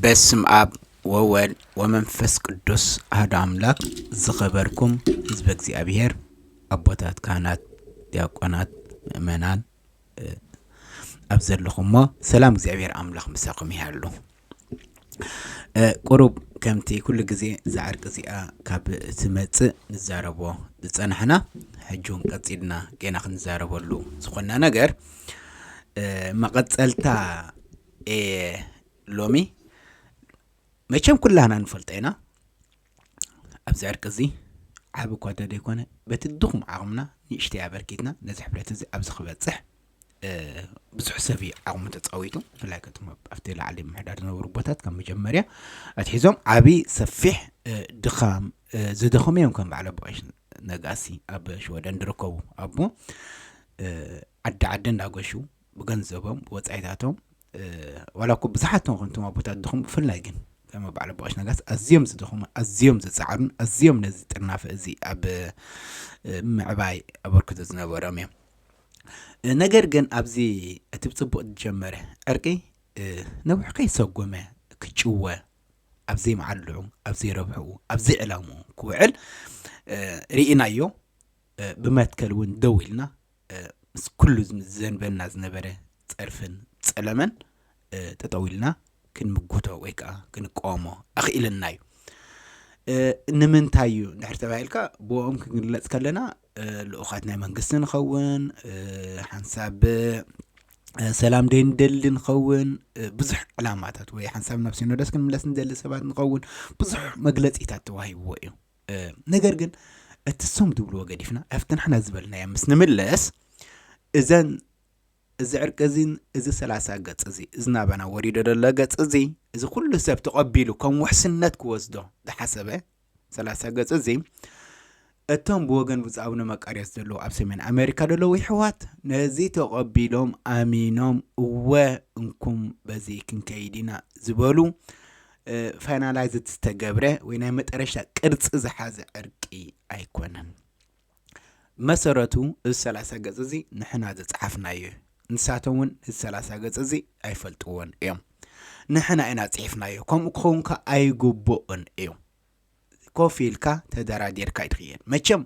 በስም ኣብ ወወልድ ወመንፈስ ቅዱስ ኣሐዱ ኣምላክ። ዝኸበርኩም ህዝበ እግዚኣብሔር፣ ኣቦታት፣ ካህናት፣ ዲያቆናት፣ ምእመናን፣ እ፣ ኣብ ዘለኹሞ ሰላም እግዚኣብሔር ኣምላኽ ምሳኹም ይሃሉ። እ፣ ቁሩብ ከምቲ ኩሉ ግዜ እዛ ዕርቂ እዚኣ ካብ ትመጽእ ንዛረቦ ዝጸናሕና፣ ሕጂ እውን ቀጺልና ጌና ክንዛረበሉ ዝኾንና ነገር፣ እ፣ መቐጸልታ እየ ሎሚ። መቸም ኩላህና ንፈልጦ ኢና፣ ኣብዚ ዕርቂ እዚ ዓቢ እኳ እንተደይኮነ፣ በቲ ድኹም ዓቕምና ንእሽተይ ኣበርኪትና ነዚ ሕብረት እዚ ኣብዚ ክበጽሕ፣ እ፣ ብዙሕ ሰብ እዩ ዓቕሙ ተጻዊቱ። ብፍላይ ከቶም ኣብ-፣ ኣብቲ ላዕሊ ምሕዳር ዝነበሩ ቦታት ካብ መጀመርያ ኣትሒዞም ዓቢ ሰፊሕ፣ እ፣ ድኻም፣ እ፣ ዝደኸሙ እዮም። ከም በዓል ኣቦ ቀሺ ነጋሲ ኣብ ሽወደን ዝርከቡ ኣቦ፣ እ፣ ዓዲ ዓዲ እንዳገሹ ብገንዘቦም ብወጻኢታቶም፣ እ፣ ዋላ እኮ ብዙሓት እንተኾኑ እቶም ኣቦታት ድኹም፣ ብፍላይ ግን ከም በዓል ኣቦ ቀሺ ነጋሲ ኣዝዮም ዝደኸሙ፣ ኣዝዮም ዝጸዓሩን ኣዝዮም ነዚ ጥርናፈ እዚ ኣብ፣ እ፣ ምዕባይ ኣበርክቶ ዝነበሮም እዮም። እ፣ ነገር ግን ኣብዚ እቲ ብጽቡቕ ዝጀመረ ዕርቂ፣ እ፣ ነዊሕ ከይሰጎመ ክጭወ፣ ኣብ ዘይመዓልዑ፣ ኣብ ዘይረብሕኡ፣ ኣብ ዘይዕላምኡ ክውዕል፣ እ፣ ርኢናዮ። እ፣ ብመትከል እውን ደው ኢልና፣ እ፣ ምስ ኩሉ ዝም-፣ ዘንበና ዝነበረ ጸርፍን ጸለመን፣ እ፣ ጠጠው ኢልና ክንምጉቶ ወይ ከዓ ክንቃወሞ ኣኽኢለና እዩ። እ፣ ንምንታይ እዩ እንድሕር ተባሂልካ፣ ብኦም ክንግለጽ ከለና፣ እ፣ ልኡኻት ናይ መንግስቲ ንኸውን፣ እ፣ ሓንሳብ፣ እ፣ ሰላም ደይ ንደሊ ንኸውን፣ እ፣ ብዙሕ ዕላማታት ወይ ሓንሳብ ናብ ሲኖዶስ ክንምለስ ንደሊ ሰባት ንኸውን፣ ብዙሕ መግለጺታት ተዋሂብዎ እዩ። እ፣ ነገር ግን እቲ እሶም ዝብልዎ ገዲፍና ኣብቲ ንሕና ዝበልናዮ ምስ ንምለስ፣ እዘን፣ እዚ ዕርቂ እዚን እዚ ሰላሳ ገጽ እዚ፣ እዚ ናባና ወሪዶ ዘሎ ገጽ እዚ፣ እዚ ኩሉ ሰብ ተቐቢሉ ከም ውሕስነት ክወስዶ ዝሓሰበ ሰላሳ ገጽ እዚ፣ እቶም ብወገን ብፁዕ ኣቡነ መቃርዮስ ዘለዉ ኣብ ሰሜን ኣሜሪካ ዘለዉ ይሕዋት ነዚ ተቐቢሎም ኣሚኖም፣ እወ እንኩም በዚ ክንከይድ ኢና ዝበሉ፣ እ፣ ፋይናላይዝ ዝተገብረ ወይ ናይ መጠረሽታ ቅርጺ ዝሓዘ ዕርቂ ኣይኮነን። መሰረቱ እዚ ሰላሳ ገጽ እዚ ንሕና ዝጸሓፍናዮ እዩ። ንሳቶም እውን እዚ ሰላሳ ገጽ እዚ ኣይፈልጥዎን እዮም። ንሕና ኢና ጽሒፍናዮ። ከምኡ ክኸውን ከ ኣይግብኦን እዩ። ኮፍ ኢልካ ተደራዲርካ እዩ ትኽየድ። መቸም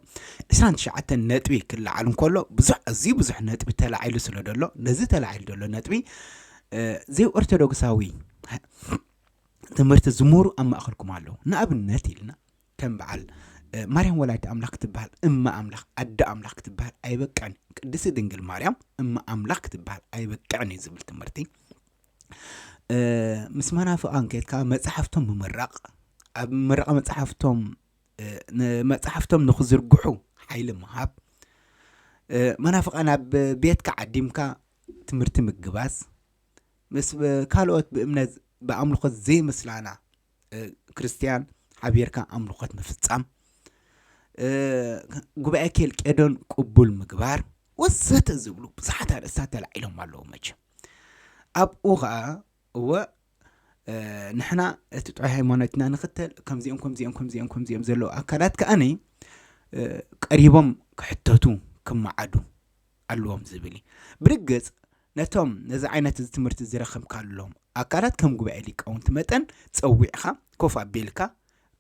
ዕስራን ትሽዓተን ነጥቢ ክለዓል እንከሎ ብዙሕ፣ ኣዝዩ ብዙሕ ነጥቢ ተላዒሉ ስለ ደሎ፣ ነዚ ተላዒሉ ደሎ ነጥቢ፣ እ፣ ዘይኦርቶዶክሳዊ ትምህርቲ ዝምህሩ ኣብ ማእከልኩም ኣለዉ። ንኣብነት ኢልና ከም በዓል፣ እ፣ ማርያም ወላዲት ኣምላኽ ክትበሃል፣ እመ ኣምላኽ፣ ኣደ ኣምላኽ ክትበሃል ኣይበቅዕን። ቅድስቲ ድንግል ማርያም እመ ኣምላኽ ክትበሃል ኣይበቅዕን እዩ ዝብል ትምህርቲ፣ እ፣ ምስ መናፍቓን ከይድካ መጻሕፍቶም ምምራቕ፣ ኣብ ምረቓ መጻሕፍቶም፣ እ፣ ንመጻሕፍቶም ንኽዝርግሑ ሓይሊ ምሃብ፣ እ፣ መናፍቓን ኣብ ቤትካ ዓዲምካ ትምህርቲ ምግባዝ፣ ምስ ካልኦት ብእምነት ብኣምልኾት ዘይመስላና፣ እ፣ ክርስትያን ሓቢርካ ኣምልኾት ምፍጻም፣ እ፣ ጉባኤ ኬልቄዶን ቅቡል ምግባር ወዘተ ዝብሉ ብዙሓት ኣርእስታት ተላዒሎም ኣለዉ። መቸም ኣብኡ ኸኣ እወ፣ እ፣ ንሕና እቲ ጥዑይ ሃይማኖትና ንኽተል፣ ከምዚኦም፣ ከምዚኦም፣ ከምዚኦም፣ ከምዚኦም ዘለዉ ኣካላት ከኣኒ፣ እ፣ ቀሪቦም ክሕተቱ፣ ክመዓዱ ኣለዎም ዝብል እዩ። ብርግጽ ነቶም ነዚ ዓይነት እዚ ትምህርቲ ዝረኸብካሎም ኣካላት ከም ጉባኤ ሊቃውንቲ መጠን ጸዊዕኻ ኮፍ ኣቢልካ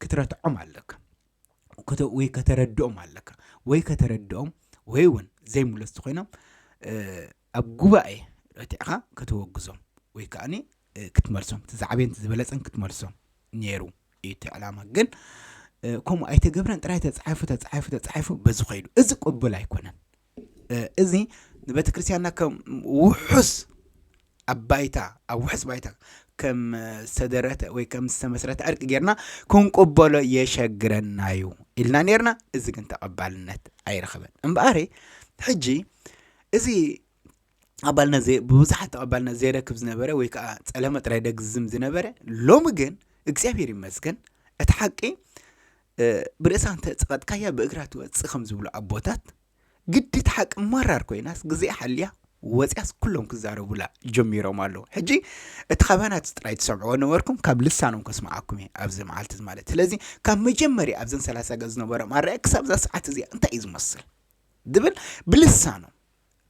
ክትረትዖም ኣለካ። ክተ-፣ ወይ ከተረድኦም ኣለካ። ወይ ከተረድኦም ወይ እውን ዘይምለስቲ ኮይኖም፣ እ፣ ኣብ ጉባኤ ረቲዕኻ ከተወግዞም ወይ ከኣኒ፣ እ፣ ክትመልሶም፣ እቲ ዝዓበየን እቲ ዝበለጸን ክትመልሶም ነይሩ እዩ እቲ ዕላማ። ግን፣ እ፣ ከምኡ ኣይተገብረን፣ ጥራይ ተጻሒፉ፣ ተጻሒፉ፣ ተጻሒፉ በዚ ኸይዱ። እዚ ቅቡል ኣይኮነን። እ፣ እዚ ንቤተ ክርስቲያንና ከም ውሑስ ኣብ ባይታ፣ ኣብ ውሑስ ባይታ ከም ዝተደረተ ወይ ከም ዝተመስረተ ዕርቂ ጌርና ክንቅበሎ የሸግረና እዩ ኢልና ኔርና። እዚ ግን ተቐባልነት ኣይረኸበን። እምበኣር ሕጂ እዚ ተቐባልነት ዘይ-፣ ብብዙሓት ተቐባልነት ዘይረክብ ዝነበረ ወይ ከዓ ጸለመ ጥራይ ደግዝም ዝነበረ፣ ሎሚ ግን እግዚኣብሔር ይመስገን እቲ ሓቂ፣ እ፣ ብርእሳ እንተ ጸቐጥካያ ብእግራ ትወጽእ ከም ዝብሉ ኣቦታት፣ ግዲ እቲ ሓቂ መራር ኮይናስ ግዜ ሓልያ ወጽያስ ኩሎም ክዛረቡላ ጀሚሮም ኣለዉ። ሕጂ እቲ ካባና ጥራይ ትሰምዕዎ ነበርኩም፣ ካብ ልሳኖም ከስምዓኩም እየ ኣብዚ መዓልቲ እዚ ማለት። ስለዚ ካብ መጀመርያ ኣብዘን ሰላሳ ገጽ ዝነበሮም ኣረኣእያ ክሳብ እዛ ሰዓት እዚኣ እንታይ እዩ ዝመስል ዝብል ብልሳኖም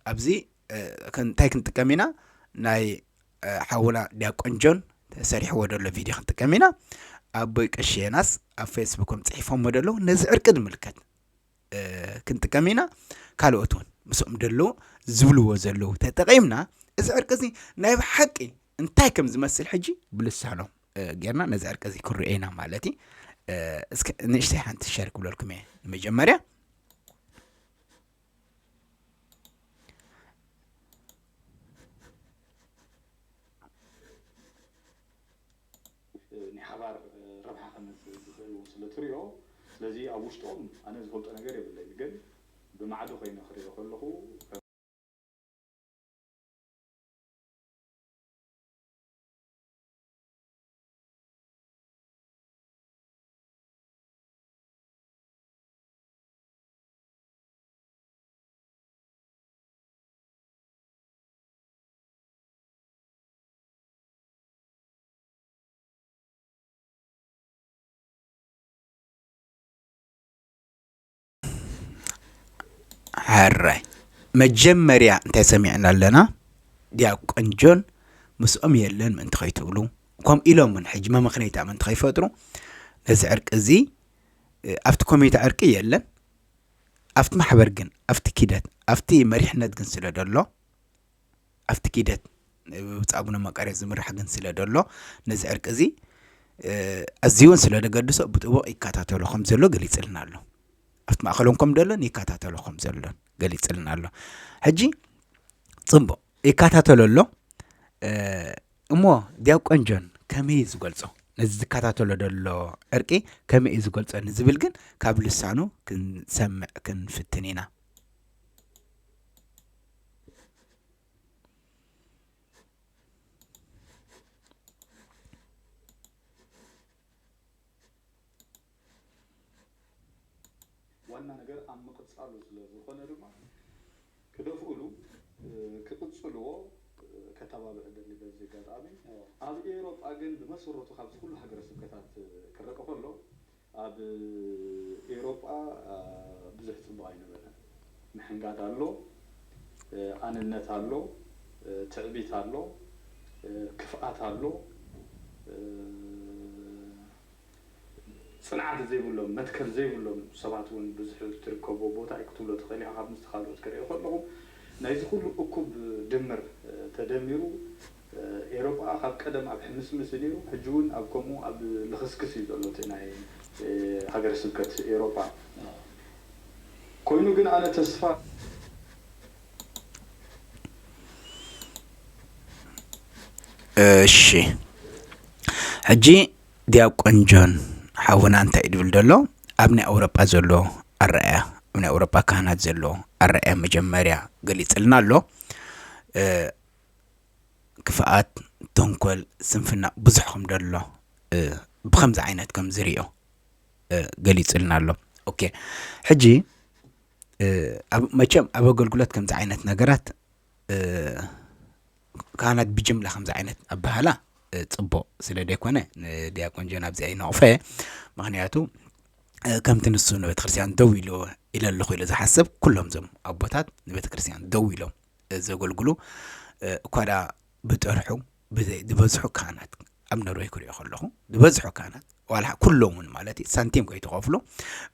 ኣብዚ፣ እ፣ ከን-፣ እንታይ ክንጥቀም ኢና? ናይ፣ እ፣ ሓውና ዲያቆን ጆን ተሰሪሕዎ ዘሎ ቪድዮ ክንጥቀም ኢና። ኣቦይ ቀሺ ዮናስ ኣብ ፌስቡኮም ጽሒፎሞ ዘለዉ ነዚ ዕርቂ ዝምልከት፣ እ፣ ክንጥቀም ኢና። ካልኦት እውን ምስኦም ዘለዉ ዝብልዎ ዘለዉ ተጠቒምና፣ እዚ ዕርቂ እዚ ናይ ብሓቂ እንታይ ከም ዝመስል ሕጂ ብልሳኖም፣ እ፣ ጌርና ነዚ ዕርቂ እዚ ክንርእዮ ኢና ማለት እዩ። እ፣ እስከ ንእሽተይ ሓንቲ ሸር ክብለልኩም እየ። ንመጀመርያ ናይ ሓባር ረብሓ ከምፅእ ዝኽእል እውን ስለ ትሪኦ፣ ስለዚ ኣብ ውሽጦም ኣነ ዝፈልጦ ነገር የብለይን፣ ግን ብማዕዶ ኮይነ ክሪኦ ከለኹ ሕራይ መጀመርያ እንታይ ሰሚዕና ኣለና? ዲያቆን ጆን ምስኦም የለን ምእንቲ ከይትብሉ፣ ከምኡ ኢሎም እውን ሕጂ መመኽነይታ ምእንቲ ከይፈጥሩ፣ ነዚ ዕርቂ እዚ፣ እ፣ ኣብቲ ኮሚተ ዕርቂ የለን፣ ኣብቲ ማሕበር ግን፣ ኣብቲ ኪደት፣ ኣብቲ መሪሕነት ግን ስለ ደሎ፣ ኣብቲ ኪደት ብብፁዕ ኣቡነ መቃርዮስ ዝምራሕ ግን ስለ ደሎ፣ ነዚ ዕርቂ እዚ፣ እ፣ ኣዝዩ እውን ስለ ደገድሶ ብጥቡቕ ይከታተሎ ከም ዘሎ ገሊጽልና ኣሎ። ኣብቲ ማእከሎም ከም ደሎን ይከታተሎ ከም ዘሎን ገሊጽልና ኣሎ። ሕጂ ጽቡቕ ይከታተሎ ኣሎ። እ፣ እሞ ዲያቆን ጆን ከመይ እዩ ዝገልጾ? ነዚ ዝከታተሎ ዘሎ ዕርቂ ከመይ እዩ ዝገልጾ ንዝብል ግን ካብ ልሳኑ ክንሰምዕ ክንፍትን ኢና። ዋና ነገር ኣብ ምቕጻሉ ስለ ዝኾነ ድማ ክደፍኡሉ፣ እ፣ ክቕጽልዎ፣ እ፣ ከተባብዕ እደሊ በዚ ኣጋጣሚ። ኣብ ኤውሮጳ ግን ብመሰረቱ ካብዚ ኩሉ ሃገረ ስብከታት ክረቀ ከሎ ኣብ ኤውሮጳ፣ እ፣ ብዙሕ ጽቡቕ ኣይነበረን። ምሕንጋድ ኣሎ፣ እ፣ ኣንነት ኣሎ፣ እ፣ ትዕቢት ኣሎ፣ እ፣ ክፍኣት ኣሎ፣ እ፣ ጽንዓት ዘይብሎም፣ መትከል ዘይብሎም ሰባት እውን ብዙሕ ትርከቦ ቦታ እዩ ክትብሎ ትኽእል ኢኻ። ካብ ምስቲ ካልኦት ክሪኦ ከለኹ ናይዚ ኩሉ እኩብ ድምር፣ እ፣ ተደሚሩ፣ እ፣ ኤውሮጳ ካብ ቀደም ኣብ ሕምስምስ እዩ ነይሩ፣ ሕጂ እውን ኣብ ከምኡ ኣብ ልኽስክስ እዩ ዘሎ እቲ ናይ፣ እ፣ ሃገረ ስብከት ኤውሮጳ። ኮይኑ ግን ኣነ ተስፋ እሺ፣ ሕጂ ዲያቆን ጆን ሓውና እንታይ እዩ ዝብል ዘሎ? ኣብ ናይ ኣውሮጳ ዘሎ ኣረኣእያ፣ ኣብ ናይ ኣውሮጳ ካህናት ዘሎ ኣረኣእያ መጀመርያ ገሊጽልና ኣሎ። እ፣ ክፍኣት፣ ተንኮል፣ ስንፍና ብዙሕ ከም ዘሎ፣ እ፣ ብኸምዚ ዓይነት ከም ዝሪኦ፣ እ፣ ገሊጽልና ኣሎ። ኦኬ፣ ሕጂ፣ እ፣ ኣብ፣ መቸም ኣብ ኣገልግሎት ከምዚ ዓይነት ነገራት፣ እ፣ ካህናት ብጅምላ ከምዚ ዓይነት ኣበሃህላ፣ እ፣ ጽቡቕ ስለ ዘይኮነ ንዲያቆን ጆን ኣብዚ ኣይነቕፎ እየ። ምኽንያቱ፣ እ፣ ከምቲ ንሱ ንቤተክርስትያን ደው ኢሉ ኢለ ኣለኹ ኢሉ ዝሓስብ፣ ኩሎም እዞም ኣቦታት ንቤተክርስትያን ደው ኢሎም፣ እ፣ ዘገልግሉ፣ እ፣ እኳ ደኣ ብጥርሑ ብዘይ ዝበዝሑ ካህናት ኣብ ኖርወይ ክሪኦ ከለኹ፣ ዝበዝሑ ካህናት ዋላ ኩሎም እውን ማለት እዩ፣ ሳንቲም ከይትኸፍሉ፣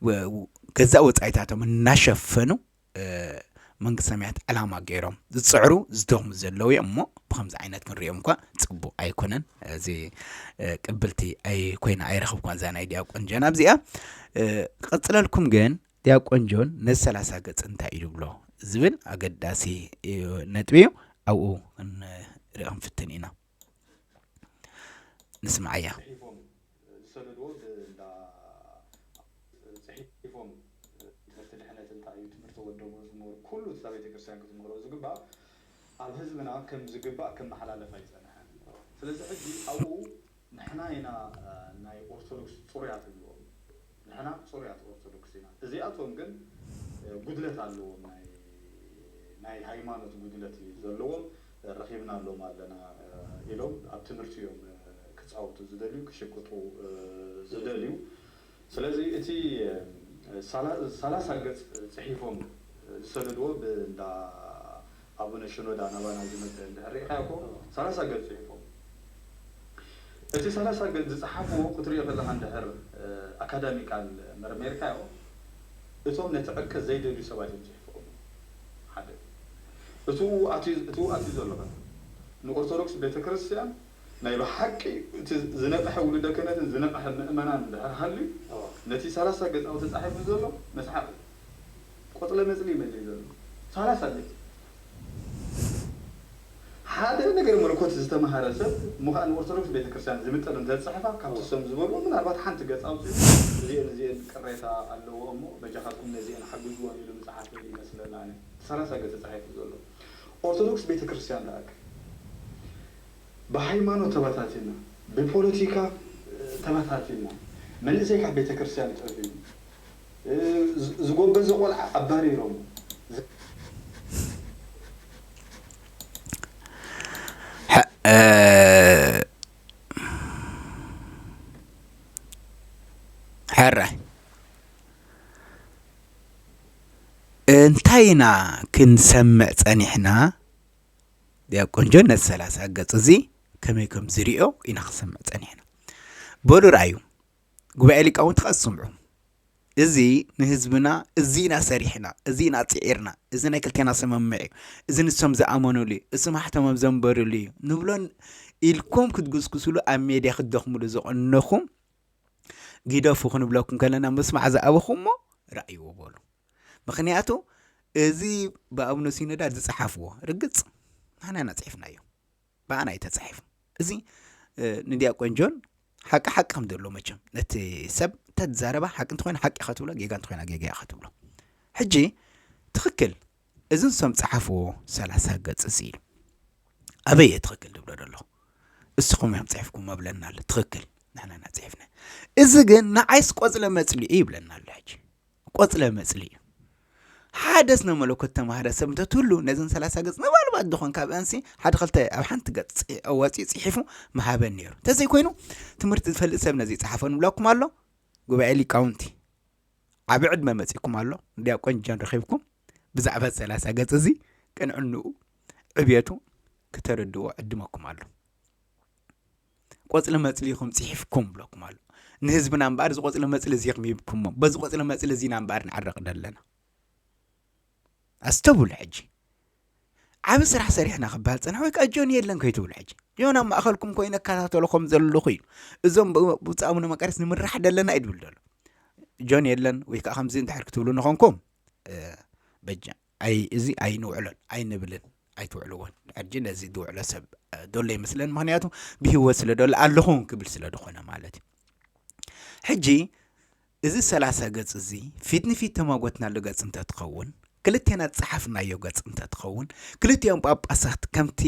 ወ-፣ ገዛእ ወጻኢታቶም እናሸፈኑ፣ እ፣ መንግስቲ ሰማያት ዕላማ ገይሮም ዝጽዕሩ ዝደኽሙ ዘለዉ እዮም። እሞ ብኸምዚ ዓይነት ክንሪኦም እኳ ጽቡቕ ኣይኮነን። እዚ፣ እ፣ ቅብልቲ ኣይ-፣ ኮይና ኣይረኸብኳን እዛ ናይ ዲያቆን ጆን ኣብዚኣ። እ፣ ክቕጽለልኩም ግን ዲያቆን ጆን ነዚ ሰላሳ ገጽ እንታይ እዩ ዝብሎ ዝብል ኣገዳሲ፣ እ፣ ነጥቢ እዩ። ኣብኡ ክንርኢ ክንፍትን ኢና። ንስምዓያ። ጽሒፎም ዝሰደድዎ ብእንዳ ጽሒፎም ትምህርቲ ድሕነት እንታይ እዩ፣ ትምህርቲ ወደቦ ዝምህር ኩሉ እታ ቤተክርስትያን ክትምህሮ ዝግባእ ኣብ ህዝብና ከም ዝግባእ ክመሓላለፍ ኣይጸንሐን። ስለዚ ሕጂ ኣብኡ ንሕና ኢና፣ እ፣ ናይ ኦርቶዶክስ ጽሩያት ንብሎም። ንሕና ጽሩያት ኦርቶዶክስ ኢና። እዚኣቶም ግን፣ እ፣ ጉድለት ኣለዎም፣ ናይ ናይ ሃይማኖት ጉድለት እዩ ዘለዎም፣ ረኺብናሎም ኣለና፣ እ፣ ኢሎም ኣብ ትምህርቲ እዮም፣ እ፣ ክጻወቱ ዝደልዩ፣ ክሽቅጡ፣ እ፣ ዝደልዩ። ስለዚ እቲ፣ እ፣ ሳላ-፣ ሰላሳ ገጽ ጽሒፎም ዝሰደድዎ ብእንዳ ኣቡነ ሽኖዳ ናባና ዝመጸ እንድሕር ርኢኻዮ እኮ፣ ሰላሳ ገጽ ጽሒፎም። እቲ ሰላሳ ገጽ ዝጸሓፍዎ ክትሪኦ ከለኻ እንድሕር ኣካዳሚካል መርሜርካዮ፣ እቶም ነቲ ዕርቂ ዘይደልዩ ሰባት እዮም ጽሒፍዎም። ሓደ እቱ ኣትዩ ዘሎ ንኦርቶዶክስ ቤተክርስትያን ናይ ብሓቂ እቲ ዝነቕሐ ውሉደ ክህነትን ዝነቕሐ ምእመናን እንድሕር ሃልዩ፣ ነቲ ሰላሳ ገጻዊ ተጻሒፉ ዘሎ መስሓቕ እዩ። ቆጽለ መጽሊ ይመጽእ ዘሎ ሰላሳ ገጽ። ሓደ ነገር መለኮት ዝተምሃረ ሰብ ምዃን ኦርቶዶክስ ቤተክርስትያን ዝምጠን እንተዝፅሕፋ ካብቲ ሰም ዝበልዎ ምናልባት ሓንቲ ገፅ ኣውፅኡ እዚአን እዚአን ቅሬታ ኣለዎ እሞ በጃኻትኩም ነዚአን ሓግዝዎም ኢሉ ምፅሓፍ ይመስለና። ኣነ ሰላሳ ገፅ ተፃሒፉ ዘሎ ኦርቶዶክስ ቤተክርስትያን ደኣክ ብሃይማኖት ተበታቲና፣ ብፖለቲካ ተበታቲና፣ መንእሰይ ካብ ቤተክርስትያን ጠፊኡ፣ ዝጎበዘ ቆልዓ ኣባሪሮም። ሕራይ እንታይ ኢና ክንሰምዕ ጸኒሕና? ዲያቆን ጆን ነቲ ሰላሳ ገጽ እዚ ከመይ ከም ዝሪኦ ኢና ክንሰምዕ ጸኒሕና። በሉ ርኣዩ፣ ጉባኤ ሊቃውንቲ ከኣ ስምዑ። እዚ ንህዝብና፣ እዚ ኢና ሰሪሕና፣ እዚ ኢና ጽዒርና፣ እዚ ናይ ክልቴና ስምምዕ እዩ፣ እዚ ንሶም ዝኣመኑሉ እዩ፣ እዚ ማሕተሞም ዘንበሩሉ እዩ ንብሎን ኢልኩም ክትጉስጉስሉ ኣብ ሜድያ ክትደኽምሉ ዝቐነኹም፣ ግደፉ ክንብለኩም ከለና ምስማዕ ዝኣበኹም እሞ ርኣይዎ በሉ። ምኽንያቱ እዚ ብኣቡነ ሲኖዳ ዝጸሓፍዎ ርግጽ ንሕና ኢና ጽሒፍናዮ። ብኣና እዩ ተጻሒፉ። እዚ ንዲያቆን ጆን ሓቂ ሓቂ ከም ዘሎ መቸም ነቲ ሰብ ተዛረባ ሓቂ እንተኾይነ ሓቂ ከትብሎ ጌጋ እንተኾይና ጌጋ እያ ከትብሎ። ሕጂ ትኽክል እዚ ንሶም ጸሓፍዎ ሰላሳ ገጽ እዚ ኢሉ ኣበይ እየ ትኽክል ዝብሎ ዘለኹ? እስኹም እዮም ጽሒፍኩም ብለና ኣሎ። ትኽክል ንሕና ኢና ጽሒፍና። እዚ ግን ንዓይስ ቆጽለ መጽሊኡ ይብለና ኣሎ። ሕጂ ቆጽለ መጽሊ እዩ። ሓደ ስነ መለኮት ተማህረ ሰብ እንተትህሉ ነዘን ሰላሳ ገጽ ምናልባት ድኾን ካብአንሲ ሓደ ክልተ ኣብ ሓንቲ ገጽ ወጺኡ ጽሒፉ ምሃበን ነይሩ። እንተዘይኮይኑ ትምህርቲ ዝፈልጥ ሰብ ነዚ ይጽሓፎ ንብለኩም ኣሎ። ጉባኤ ሊቃውንቲ ዓቢ ዕድመ መጺእኩም ኣሎ። ዲያቆን ጆን ረኺብኩም ብዛዕባ ሰላሳ ገጽ እዚ ቅንዕንኡ ዕብየቱ ክተረድእዎ ዕድመኩም ኣሎ። ቆጽሊ መጽሊ ኢኹም ጽሒፍኩም ብለኩም ኣሎ። ንህዝብና እምበኣር እዚ ቆጽሊ መጽሊ እዚ ኢኹም ሂብኩሞ። በዚ ቆጽሊ መጽሊ እዚና እምበኣር ንዕረቕ ዘለና። ኣስተውሉ ሕጂ። ዓቢ ስራሕ ሰሪሕና ክበሃል ጸንሐ ወይ ከኣ ጆን የለን ከይትብሉ ሕጂ። ዮን ኣብ ማእኸልኩም ኮይኑ እከታተሎ ከም ዘለኹ ኢሉ። እዞም ብጻሙነ መቃርስ ንምራሕ ደለና እዩ ድብል ደሎ። ጆን የለን ወይ ከኣ ከምዚ እንድሕር ክትብሉ ንኾንኩም በጃ ኣይ እዚ ኣይንውዕሎን ኣይንብልን ኣይትውዕልዎን። ሕጂ ነዚ ዝውዕሎ ሰብ ዶሎ ይመስለን ምክንያቱ ብህይወት ስለ ዶሎ ኣለኹ ክብል ስለ ዝኾነ ማለት እዩ። ሕጂ እዚ ሰላሳ ገጽ እዚ ፊት ንፊት ተማጎትናሉ ገጽ እንተትኸውን ክልቴና ዝጸሓፍናዮ ገጽ እንተትኸውን ክልቲኦም ጳጳሳት ከምቲ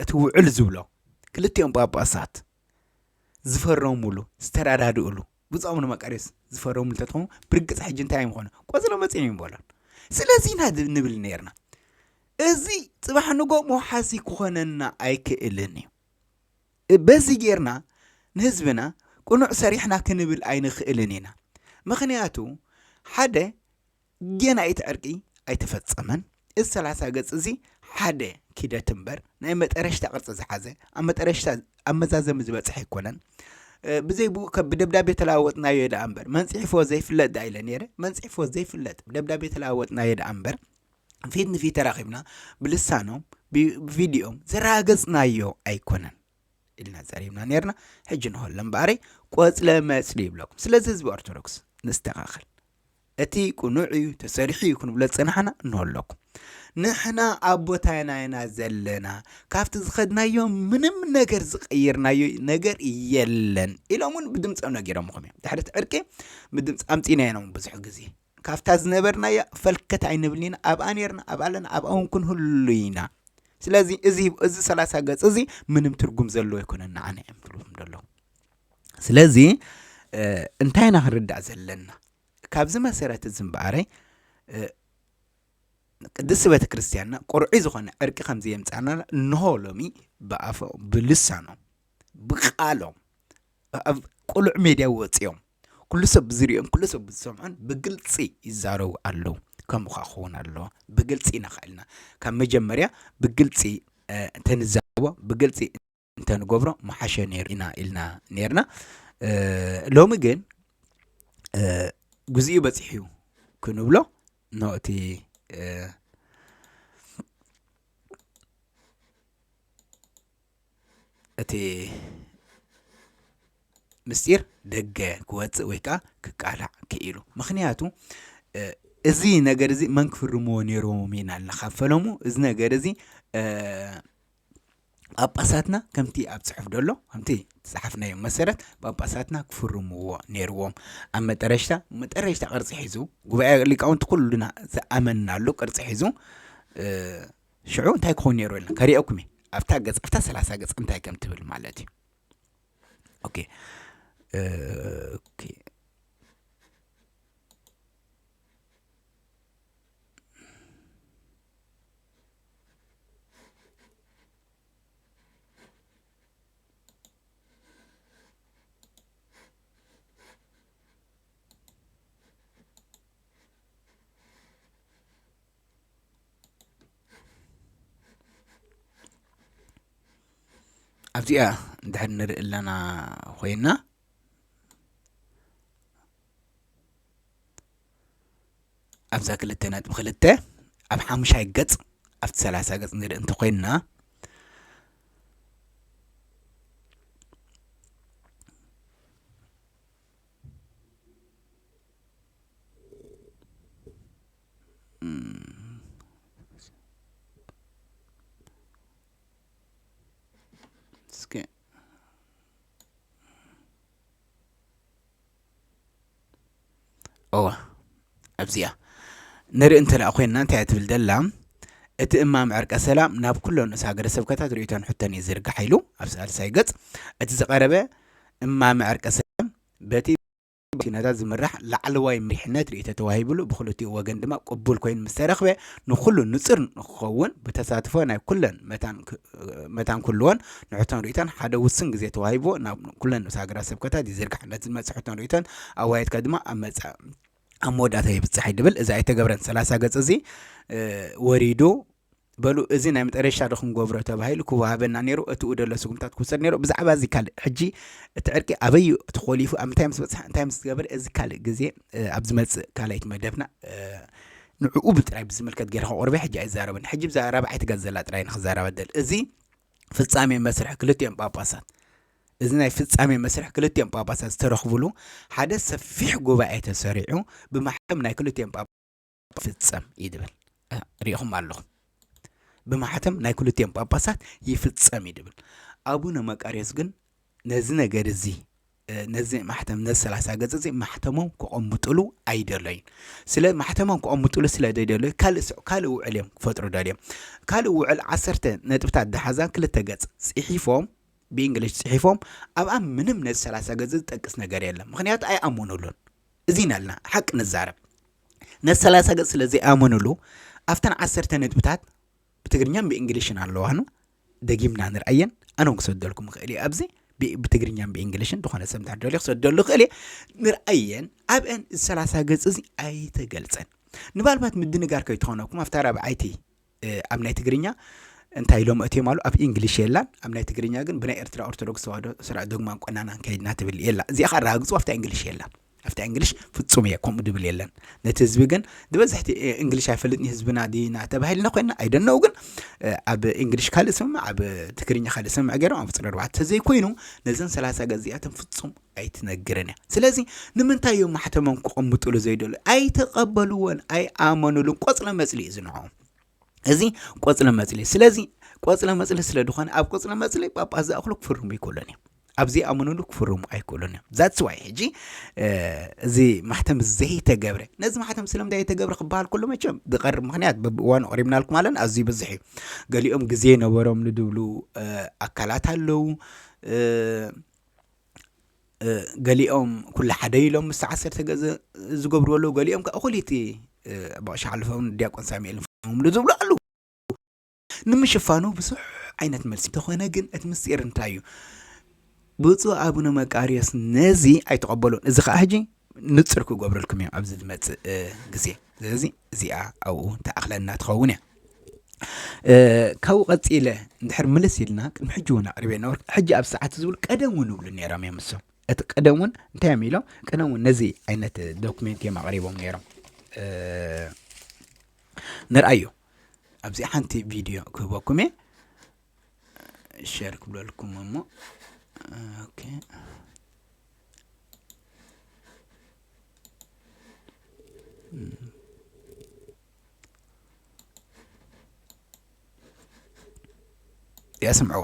እቲ ውዕል ዝብሎ ክልቲኦም ጳጳሳት ዝፈረሙሉ ዝተረዳድእሉ ብጾም ንመቃርዮስ ዝፈረሙሉ እንተትኸውን ብርግጽ ሕጂ እንታይ ምኾነ ቆጽሎ መጺኦም ይበሎን። ስለዚ ኢና ንብል ነርና እዚ ጽባሕ ንጎ መውሓሲ ክኾነና ኣይክእልን እዩ። በዚ ጌርና ንህዝብና ቅኑዕ ሰሪሕና ክንብል ኣይንኽእልን ኢና። ምኽንያቱ ሓደ ጌና እቲ ዕርቂ ኣይተፈጸመን። እዚ ሰላሳ ገጽ እዚ ሓደ ኪደት እምበር ናይ መጠረሽታ ቅርጺ ዝሓዘ ኣብ መጠረሽታ ኣብ መዛዘሚ ዝበጽሐ ኣይኮነን። ብዘይ ብኡ ከ ብደብዳቤ ተለዋወጥናዮ ደኣ እምበር መን ጽሒፍዎ ዘይፍለጥ ደኣ ኢለ ነይረ። መን ጽሒፍዎ ዘይፍለጥ ብደብዳቤ ተለዋወጥናዮ ደኣ እምበር ፊት ንፊት ተራኺብና ብልሳኖም ብቪድዮም ዘረጋገጽናዮ ኣይኮነን ኢልና ጸሪብና ነርና። ሕጂ ንኸሎ እምበኣረይ ቆጽለ መጽሊ ይብለኩም። ስለዚ ህዝቢ ኦርቶዶክስ ንስተኻኸል። እቲ ቅኑዕ እዩ ተሰሪሑ እዩ ክንብሎ ዝጸናሕና እንሆለኩም። ንሕና ኣብ ቦታና ኢና ዘለና። ካብቲ ዝኸድናዮ ምንም ነገር ዝቐየርናዮ ነገር የለን ኢሎም እውን ብድምፆም ነጊሮምኹም እዮም። ድሕሪ እቲ ዕርቂ ብድምፂ ኣምፂእና ኢና እውን ብዙሕ ግዜ ካብታ ዝነበርናያ ፈልከት ኣይንብልን ኢና። ኣብኣ ነርና፣ ኣብኣ ኣለና፣ ኣብኣ እውን ክንህሉ ኢና። ስለዚ እዚ እዚ ሰላሳ ገጽ እዚ ምንም ትርጉም ዘለዎ ኣይኮነን ንዓና እዮም ትብሉም ዘለዉ። ስለዚ እንታይ ኢና ክንርዳእ ዘለና? ካብዚ መሰረት እዚ እምበኣረይ ቅድስቲ ቤተ ክርስቲያንና ቅርዑይ ዝኾነ ዕርቂ ከም ዘየምጻና እንሆ ሎሚ ብኣፎም ብልሳኖም ብቃሎም ኣብ ቅሉዕ ሜድያ ወጺኦም ኩሉ ሰብ ብዝሪኦም ኩሉ ሰብ ብዝሰምዖን ብግልጺ ይዛረቡ ኣለዉ። ከምኡ ከዓ ክኸውን ኣለዎ። ብግልጺ ኢና ክእልና ካብ መጀመርያ ብግልጺ ተንዛረቦ ብግልጺ እንተንገብሮ ምሓሸ ነይሩ ኢና ኢልና ነይርና። እ፣ ሎሚ ግን፣ እ፣ ግዜኡ በጺሑ እዩ ክንብሎ፣ ኖ፣ እቲ፣ እ፣ እቲ ምስጢር ደገ ክወጽእ ወይ ከኣ ክቃላዕ ክኢሉ። ምኽንያቱ፣ እ፣ እዚ ነገር እዚ መን ክፍርምዎ ነይርዎም ኢና ኢልና ካብ ፈለሙ፣ እዚ ነገር እዚ፣ እ፣ ጳጳሳትና ከምቲ ኣብ ጽሑፍ ዘሎ፣ ከምቲ ዝጸሓፍናዮ መሰረት ጳጳሳትና ክፍርምዎ ነይርዎም። ኣብ መጠረሽታ፣ መጠረሽታ ቅርጺ ሒዙ፣ ጉባኤ ሊቃውንቲ ኩሉና ዝኣመንናሉ ቅርጺ ሒዙ፣ እ፣ ሽዑ እንታይ ክኸውን ነይሩ ኢልና ከርእየኩም እየ። ኣብታ ገጽ፣ ኣብታ ሰላሳ ገጽ እንታይ ከም ትብል ማለት እዩ። ኦኬ። እ፣ ኦኬ። ኣብዚኣ እንድሕር ንርኢ ኣለና ኮይና፣ ኣብዛ ክልተ ነጥቢ ክልተ ኣብ ሓሙሻይ ገጽ፣ ኣብቲ ሰላሳ ገጽ ንርኢ እንተኮይንና፣ እም፣ እስከ እዋ፣ ኣብዚኣ ንርኢ እንተ ደኣ ኮይንና፣ እንታይ እያ ትብል ዘላ? እቲ እማም ዕርቀ ሰላም ናብ ኩለን ንኡስ ሃገረ ስብከታት ርእይቶን ሕቶን እዩ ዝርጋሕ ኢሉ ኣብ ሳልሳይ ገጽ። እቲ ዝቐረበ እማም ዕርቀ ሰላም በቲ ሲኖዳት ዝምራሕ ላዕለዋይ መሪሕነት ርእይቶ ተዋሂብሉ፣ ብክልቲኡ ወገን ድማ ቅቡል ኮይኑ ምስ ተረኽበ፣ ንኹሉ ንጹር ንክኸውን ብተሳትፎ ናይ ኩለን መታን ክ-፣ መታን ክህልዎን ንሕቶን ርእይቶን ሓደ ውሱን ግዜ ተዋሂብዎ ናብ ኩለን ንኡስ ሃገራት ስብከታት ይዝርጋሕ። ነቲ ዝመጽእ ሕቶን ርእይቶን ኣዋየድካ ድማ ኣብ መጻ-፣ ኣብ መወዳእታ ይብጻሕ እዩ ድብል። እዚ ኣይተገብረን። ሰላሳ ገጽ እዚ፣ እ፣ ወሪዱ። በሉ፣ እዚ ናይ መጠረሻ ዶ ክንገብሮ ተባሂሉ ክወሃበና ነይሩ። እቲ ደሎ ስጉምታት ክውሰድ ነይሩ። ብዛዕባ እዚ ካልእ፣ ሕጂ እቲ ዕርቂ ኣበይ እዩ ተኾሊፉ፣ ኣብ ምንታይ ምስ በጽሐ፣ እንታይ ምስ ገበረ፣ እዚ ካልእ ግዜ፣ እ፣ ኣብ ዝመጽእ ካልኣይቲ መደብና፣ እ፣ ንዕኡ ብጥራይ ብዝምልከት ገይረ ከቕርበ ሕጂ ኣይዛረብን። ሕጂ ብዛ ራብዓይቲ ገጽ ዘላ ጥራይ ንኽዛረባ ደል። እዚ ፍጻሜ መስርሕ ክልቲኦም ጳጳሳት፣ እዚ ናይ ፍጻሜ መስርሕ ክልቲኦም ጳጳሳት ዝተረኽብሉ ሓደ ሰፊሕ ጉባኤ ተሰሪዑ ብማሕተም ናይ ክልቲኦም ጳጳሳት ይፍጸም እዩ ድብል። እ፣ ሪኢኹም ኣለኹም። ብማሕተም ናይ ክልቲኦም ጳጳሳት ይፍጸም እዩ ድብል። ኣቡነ መቃርዮስ ግን ነዚ ነገር እዚ፣ እ፣ ነዚ ማሕተም፣ ነዚ ሰላሳ ገጽ እዚ ማሕተሞም ክቐምጥሉ ኣይደለዩን። ስለ ማሕተሞም ክቐምጥሉ ስለ ዘይደለዩ ካልእ ስዕ-፣ ካልእ ውዕል እዮም ክፈጥሩ ደልዮም። ካልእ ውዕል ዓሰርተ ነጥብታት ዝሓዛ ክልተ ገጽ ጽሒፎም፣ ብእንግሊሽ ጽሒፎም፣ ኣብኣ ምንም ነዚ ሰላሳ ገጽ ዝጠቅስ ነገር የለን። ምኽንያቱ ኣይኣመኑሉን። እዚ ኢና ኢልና ሓቂ ንዛረብ። ነዚ ሰላሳ ገጽ ስለ ዘይኣመኑሉ፣ ኣብተን ዓሰርተ ነጥብታት ብትግርኛን ብእንግሊሽን ኣለዋኑ፣ ደጊምና ንርኣየን። ኣነ እውን ክሰደልኩም እኽእል እየ ኣብዚ፣ ብ-፣ ብትግርኛን ብእንግሊሽን፣ ዝኾነ ሰብ እንድሕር ደልዩ ክሰደሉ ይኽእል እየ። ንርኣየን፣ ኣብአን እዚ ሰላሳ ገጽ እዚ ኣይተገልጸን። ንባልባት ምድንጋር ከይትኾነኩም፣ ኣብታ ራብዓይቲ፣ እ፣ ኣብ ናይ ትግርኛ እንታይ ኢሎም ኣእትዮም ኣሉ? ኣብ እንግሊሽ የላን። ኣብ ናይ ትግርኛ ግን ብናይ ኤርትራ ኦርቶዶክስ ተዋህዶ ስርዓት ዶግማን ቆናናን ከይድና ትብል የላ። እዚኣ ከኣ ኣረጋግጹ፣ ኣብታ እንግሊሽ የላን። ኣብታ እንግሊሽ ፍጹም እየ፣ ከምኡ ድብል የለን። ነቲ ህዝቢ ግን ዝበዝሕቲ፣ እ፣ እንግሊሽ ኣይፈልጥን ህዝብና ዲና ተባሂልና ኮይንና ኣይደነው። ግን፣ እ፣ ኣብ እንግሊሽ ካልእ ስምምዕ፣ ኣብ ትግርኛ ካልእ ስምምዕ ገይሮም ኣብ ቁጽሪ ኣርባዕተ ተዘይኮይኑ ነዘን ሰላሳ ገጽ እዚኣተን ፍጹም ኣይትነግርን እያ። ስለዚ ንምንታይ እዮም ማሕተሞም ክቐምጥሉ ዘይደሉ? ኣይተቐበልዎን፣ ኣይኣመኑሉን። ቆጽለ መጽሊ እዩ ዝንዖም። እዚ ቆጽለ መጽሊ። ስለዚ ቆጽለ መጽሊ ስለ ዝኾነ ኣብ ቆጽለ መጽሊ ጳጳስ ዝኣኽሉ ክፍርሙ ኣይክእሉን እዮም። ኣብ ዘይኣመኑሉ ክፍርሙ ኣይክእሉን እዮም። That's why ሕጂ፣ እ፣ እዚ ማሕተም ዘይተገብረ፣ ነዚ ማሕተም ስለምንታይ የተገብረ ክበሃል ከሎ መቸም ዝቐርብ ምኽንያት በብእዋኑ ኣቕሪብናልኩም ኣለና፣ ኣዝዩ ይበዝሕ እዩ። ገሊኦም ግዜ ነበሮም ንድብሉ፣ እ፣ ኣካላት ኣለዉ። እ፣ እ፣ ገሊኦም ኩሉ ሓደ ኢሎም ምስ ዓሰርተ ገጽ ዝገብሩ ኣለዉ። ገሊኦም ከኣ እኹል እቲ፣ እ፣ ኣቦ ቀሺ ሓለፎምን ዲያቆን ሳሙኤልን ፈሪሞምሉ ዝብሉ ኣለዉ። ንምሽፋኑ ብዙሕ ዓይነት መልሲ እንተኾነ ግን እቲ ምስጢር እንታይ እዩ? ብፁዕ ኣቡነ መቃርዮስ ነዚ ኣይተቐበሉን። እዚ ኸኣ ሕጂ ንጹር ክገብረልኩም እዮም ኣብዚ ዝመጽእ፣ እ፣ ግዜ። ስለዚ እዚኣ ኣብኡ ተኣኽለና ትኸውን እያ። ካብኡ ቀፂለ እንድሕር ምልስ ኢልና ቅድሚ ሕጂ እውን ኣቅሪበ ነበርኩ። ሕጂ ኣብ ሰዓት ዝብል ቀደም እውን ይብሉ ነይሮም እዮም እሶም። እቲ ቀደም እውን እንታይ እዮም ኢሎም? ቀደም እውን ነዚ ዓይነት ዶክሜንት እዮም ኣቅሪቦም ነይሮም። ንርኣዩ ኣብዚ ሓንቲ ቪድዮ ክህበኩም እየ። ሸር ክብለልኩም እሞ ኦኬ። እዚኣ ስምዕዋ።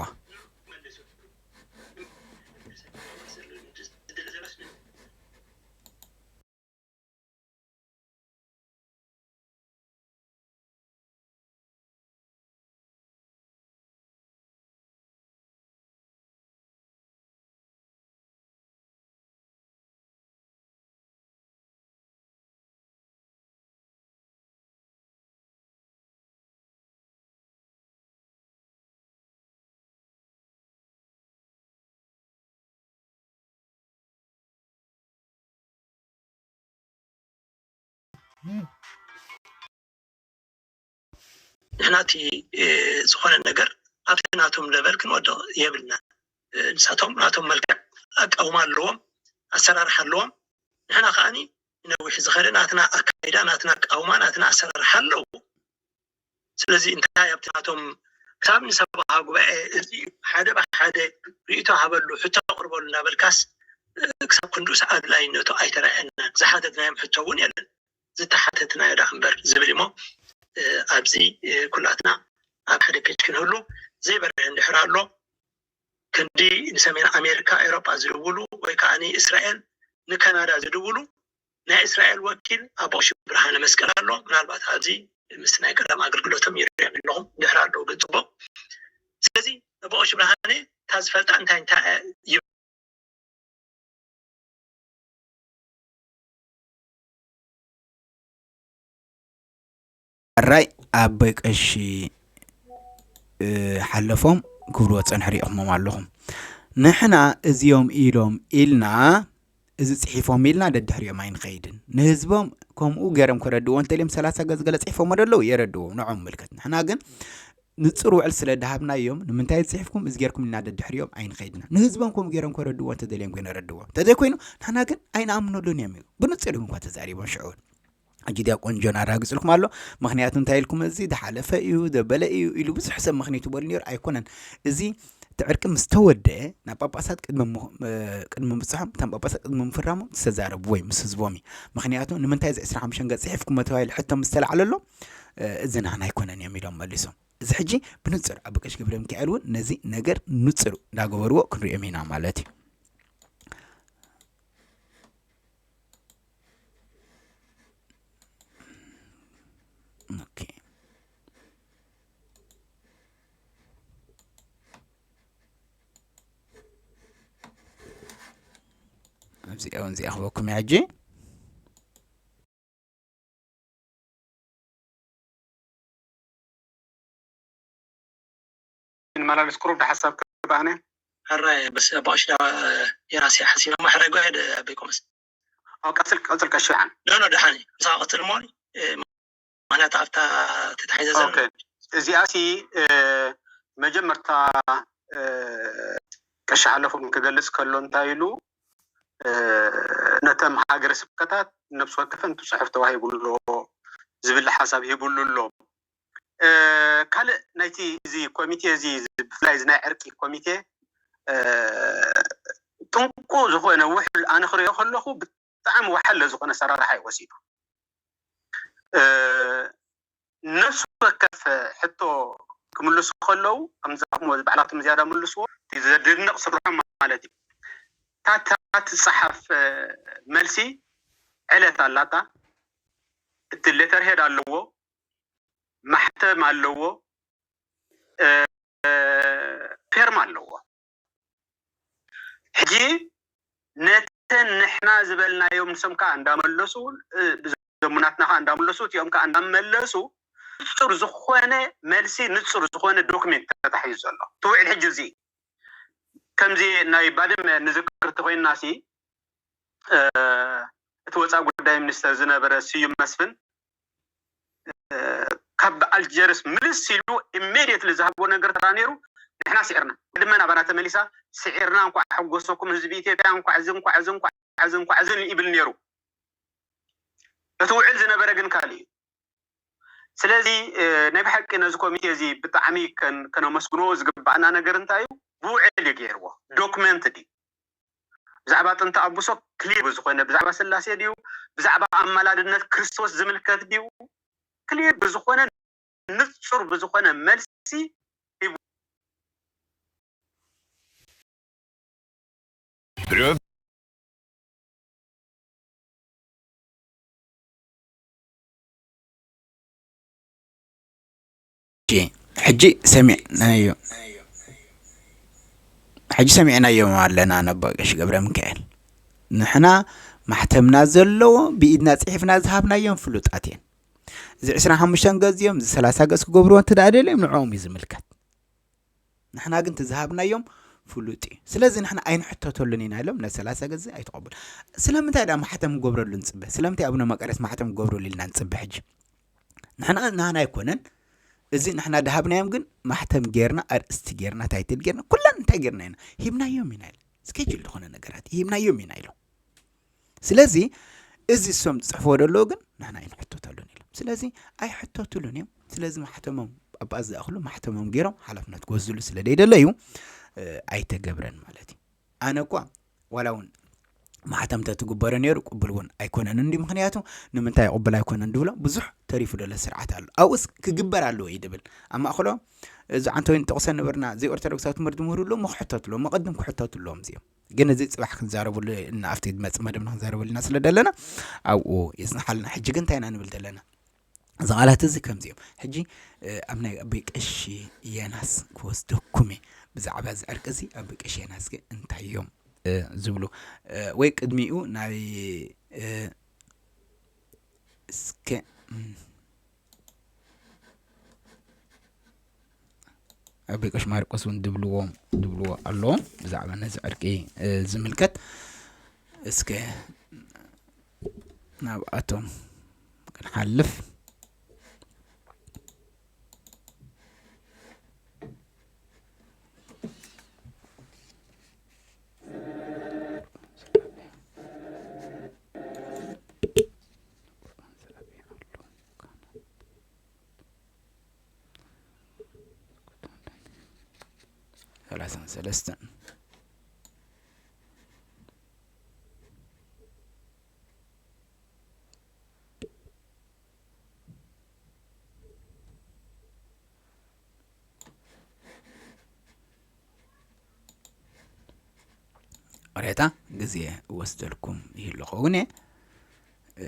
ንሕና እቲ ዝኾነ ነገር ኣብቲ ናቶም ለቨል ክንወድቕ የብልና። ንሳቶም ናቶም መልክዕ ኣቃውማ ኣለዎም፣ ኣሰራርሓ ኣለዎም። ንሕና ከዓኒ ነዊሕ ዝኸደ ናትና ኣካይዳ፣ ናትና ኣቃውማ፣ ናትና ኣሰራርሓ ኣለዎ። ስለዚ እንታይ ኣብቲ ናቶም ክሳብ ንሰብኣዊ ጉባኤ እዚ ሓደ ብሓደ ርእይቶ ሃበሉ፣ ሕቶ ኣቕርበሉ እናበልካስ ክሳብ ክንድኡስ ኣድላይነቱ ኣይተረኣየናን። ዝሓተትናዮም ሕቶ እውን የለን። ዝተሓተትናዮ ደኣ እምበር ዝብል እሞ ኣብዚ ኩላትና ኣብ ሓደ ፔጅ ክንህሉ ዘይበርህ እንድሕር ኣሎ ክንዲ ንሰሜን ኣሜሪካ፣ ኤውሮጳ ዝድውሉ ወይ ከዓ ንእስራኤል፣ ንካናዳ ዝድውሉ ናይ እስራኤል ወኪል ኣቦ ቀሺ ብርሃነ መስቀል ኣሎ። ምናልባት ኣብዚ ምስ ናይ ቀደም ኣገልግሎቶም ይርኦም ኣለኹም እንድሕር ኣለዉ ግን ፅቡቅ። ስለዚ ኣቦ ቀሺ ብርሃነ እታ ዝፈልጣ እንታይ እንታይ እያ ይብል። ሕራይ ኣቦይ ቀሺ ሓለፎም ክብልዎ ዝፀንሑ ሪኢኹሞም ኣለኹም። ንሕና እዚኦም ኢሎም ኢልና፣ እዚ ፅሒፎም ኢልና ደድሕሪኦም ኣይንኸይድን። ንህዝቦም ከምኡ ገይሮም ከረድእዎ እንተልዮም ሰላሳ ገፅ ገለ ፅሒፎም ደለዉ የረድዎም፣ ንዖም ምልከት። ንሕና ግን ንፁር ውዕል ስለ ድሃብናዮም፣ ንምንታይ ዝፅሒፍኩም እዚ ጌርኩም ኢልና ደድሕሪኦም ኣይንኸይድና። ንህዝቦም ከምኡ ገይሮም ከረድእዎ እንተደልዮም ግን የረድዎም። እንተዘይኮይኑ ንሕና ግን ኣይንኣምነሉን እዮም እዩ። ብንፁር እዮም እኳ ተዛሪቦም ሽዑ። ሕጂ ዲያቆን ጆን ኣራግፅልኩም ኣሎ። ምክንያቱ እንታይ ኢልኩም፣ እዚ ዝሓለፈ እዩ፣ ዘበለ እዩ ኢሉ ብዙሕ ሰብ ምክንያቱ በሉ ነይሩ። ኣይኮነን። እዚ እቲ ዕርቂ ምስ ተወደአ ናብ ጳጳሳት ቅድሚ ምኽ-፣ እ፣ ቅድሚ ምብፅሖም፣ እቶም ጳጳሳት ቅድሚ ምፍራሞም ዝተዛረብዎ እዩ ምስ ህዝቦም እዩ። ምክንያቱ ንምንታይ እዚ ዕስራ ሓሙሽተ ገፅ ፅሒፍኩም ተባሂሉ ሕቶ ምስ ተላዕለሎም፣ እ፣ እዚ ናህና ኣይኮነን እዮም ኢሎም መሊሶም። እዚ ሕጂ ብንፁር ኣቦ ቀሺ ገብረ ሚካኤል እውን ነዚ ነገር ንፁር እንዳገበርዎ ክንሪኦም ኢና ማለት እዩ። ኦኬ። ኣብዚኣ እውን እዚኣ ክበኩም እያ ሕጂ። ንመላለስ ቁሩብ ዶ ሓሳብ ክበኣነ? ሕራይ በስ ኣቦ ቀሺ የራሲ ሓሲና ማሕረጎ ሄደ ኣበይ ኮመስ። ኣብ ቀጽል ቀጽል ቀሺ ይሓን። ኖ ኖ ደሓን እዩ። ምሳኻ ቀጽል እሞ እ፣ ማለት ኣብታ ተታሒዘ ዘላ። ኦኬ። እዚኣ ሲ እ፣ መጀመርታ እ፣ ቀሺ ሓለፎም ክገልጽ ከሎ እንታይ ኢሉ እ፣ ነተም ሃገረ ስብከታት ነብሲ ወከፈን እቲ ጽሑፍ ተዋሂቡሉ ዝብል ሓሳብ ሂቡሉ ኣሎ። እ፣ ካልእ ናይቲ እዚ ኮሚቴ እዚ ብፍላይ እዚ ናይ ዕርቂ ኮሚቴ እ፣ ጥንቁ ዝኾነ ውሕል ኣነ ክሪኦ ከለኹ ብጣዕሚ ወሓለ ዝኾነ ኣሰራርሓ እዩ ወሲዱ። እ፣ ነፍሲ ወከፍ ሕቶ ክምልሱ ከለዉ ከምዚ ኣቕሞ ባዕላቶም ዝያዳ መልስዎ፣ እቲ ዘድንቕ ስርሖም ማለት እዩ። እታ እታ ትጸሓፍ እ፣ መልሲ ዕለት ኣላታ፣ እቲ ሌተር ሄድ ኣለዎ፣ ማሕተም ኣለዎ፣ እ፣ ፌርማ ኣለዎ። ሕጂ ነተን ንሕና ዝበልናዮም ንሶም ከኣ እንዳመለሱ እ፣ ብዘሙናትና ከኣ እንዳመለሱ እቲኦም ከኣ እንዳመለሱ ንጹር ዝኾነ መልሲ ንጹር ዝኾነ ዶክሜንት ተታሒዙ ዘሎ እቲ ውዕል ሕጂ እዚ ከምዚ ናይ ባድመ ንዝክር ተኮይንና ሲ እ፣ እቲ ወፃኢ ጉዳይ ሚኒስተር ዝነበረ ስዩም መስፍን እ፣ ካብ ኣልጀርስ ምልስ ኢሉ ኢሜድየትሊ ዝሃቦ ነገር ተራ ነይሩ። ንሕና ስዒርና። ድማ ናባና ተመሊሳ፣ ስዒርና፣ እንኳዕ ሓጎሰኩም ህዝቢ ኢትዮጵያ፣ እንኳዕ እዚ፣ እንኳዕ እዚ፣ እንኳዕ እዚ፣ እንኳዕ እዚ ይብል ነይሩ። እቲ ውዕል ዝነበረ ግን ካልእ እዩ። ስለዚ፣ እ፣ ናይ ብሓቂ ነዚ ኮሚቴ እዚ ብጣዕሚ ከን-፣ ከነመስግኖ ዝግባኣና ነገር እንታይ እዩ? ብውዕል እዩ ገይርዎ። ዶክመንት ድዩ? ብዛዕባ ጥንቲ ኣቡሶ ክሊር ብዝኾነ፣ ብዛዕባ ስላሴ ድዩ? ብዛዕባ ኣማላድነት ክርስቶስ ዝምልከት ድዩ? ክሊር ብዝኾነ፣ ንጹር ብዝኾነ መልሲ ሂቡ። እሺ፣ ሕጂ ሰሚዕናዮ፣ ሕጂ ሰሚዕናዮም ኣለና ነቦ ቀሺ ገብረ ሚካኤል። ንሕና ማሕተምና ዘለዎ ብኢድና ጽሒፍና ዝሃብናዮም ፍሉጣት እየን። እዚ ዕስራን ሓሙሽተን ገጽ እዮም፣ እዚ ሰላሳ ገጽ ክገብርዎ እንተ ደኣ ደልዮም ንዕኦም እዩ ዝምልከት። ንሕና ግን እቲ ዝሃብናዮም ፍሉጥ እዩ። ስለዚ ንሕና ኣይንሕተተሉን ኢና ኢሎም፣ ነቲ ሰላሳ ገጽ ኣይትቐበሉ። ስለምንታይ ደኣ ማሕተም ክገብረሉ ንጽበ? ስለምንታይ ኣቡነ መቃርዮስ ማሕተም ክገብረሉ ኢልና ንጽበ ሕጂ? ንሕና፣ ናህና ኣይኮነን። እዚ ንሕና ድሃብናዮም ግን ማሕተም ጌርና፣ ኣርእስቲ ጌርና፣ ታይትል ጌርና፣ ኩለን እንታይ ጌርና ኢና? ሂብናዮም ኢና ኢለ። ስኬጁል ዝኾነ ነገራት ሂብናዮም ኢና ኢሎም። ስለዚ እዚ እሶም ዝጽሕፍዎ ዘለዉ ግን ንሕና ኣይንሕተተሉን ኢሎም። ስለዚ ኣይሕተቱሉን እዮም። ስለዚ ማሕተሞም፣ ኣባኣ ዝኣኽሉ ማሕተሞም ጌሮም ሓላፍነት ክወስድሉ ስለ ዘይደለዩ፣ እ፣ ኣይተገብረን ማለት እዩ። ኣነ እኳ ዋላ እውን ማሕተም ተትግበሮ ነይሩ ቅቡል እውን ኣይኮነን። እንዲ ምኽንያቱ ንምንታይ ቅቡል ኣይኮነን ድብሎ ብዙሕ ተሪፉ ዘሎ ስርዓት ኣሎ። ኣብኡስ ክግበር ኣለዎ እዩ ድብል። ኣብ ማእከሎ እዚ ዓንተወይን ጠቕሰ ነበርና፣ ዘይኦርቶዶክሳዊ ትምህርቲ ዝምህሩ ኣለዉ፣ ክሕተቱ ኣለዎም፣ መቐድም ክሕተቱ ኣለዎም እዚኦም። ግን እዚ ጽባሕ ክንዛረበሉ እና ኣብቲ ዝመጽእ መደብና ክንዛረበሉ ኢና ስለ ደለና ኣብኡ የጽንሓልና። ሕጂ ግን እንታይ ኢና ንብል ደለና? እዚ ቃላት እዚ ከምዚ እዮም። ሕጂ፣ እ፣ ኣብ ናይ ኣቦይ ቀሺ የናስ ክወስደኩም እየ። ብዛዕባ እዚ ዕርቂ እዚ ኣቦይ ቀሺ የናስ ግን እንታይ እዮም፣ እ፣ ዝብሉ? እ፣ ወይ ቅድሚኡ ናይ፣ እ፣ እስከ፣ እም፣ ኣቦይ ቀሺ ማርቆስ እውን ድብልዎ፣ ድብልዎ ኣለዎም ብዛዕባ ነዚ ዕርቂ፣ እ፣ ዝምልከት። እስከ ናብኣቶም ክንሓልፍ። ሰላሳን ሰለስተን። ቅሬታ ግዜ እወስደልኩም ይህሉ ኸውን እየ። እ፣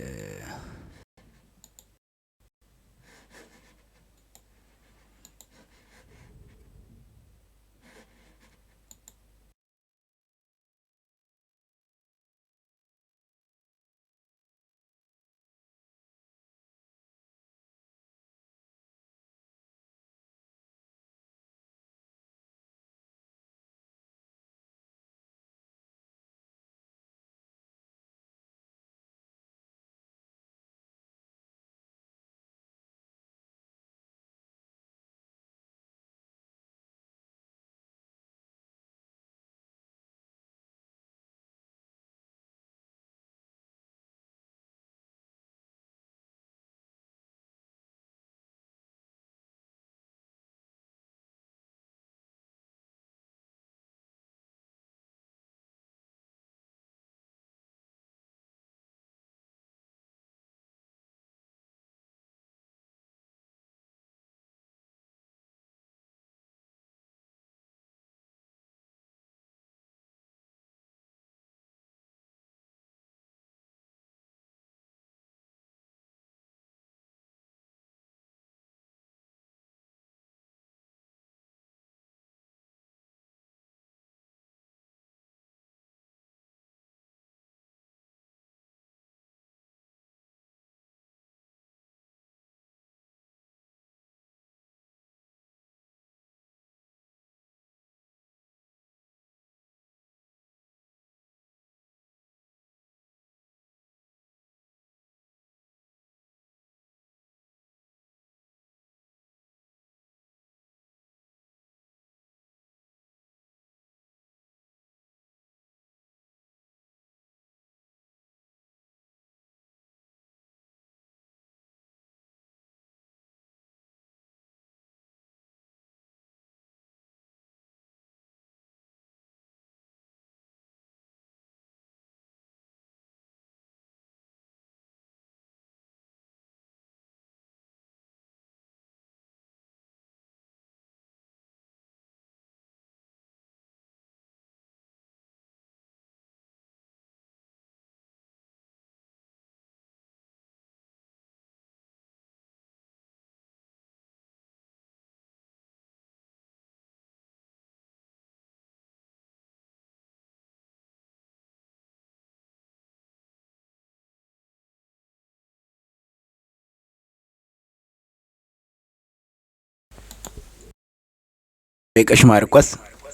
ቀሺ ማርቆስ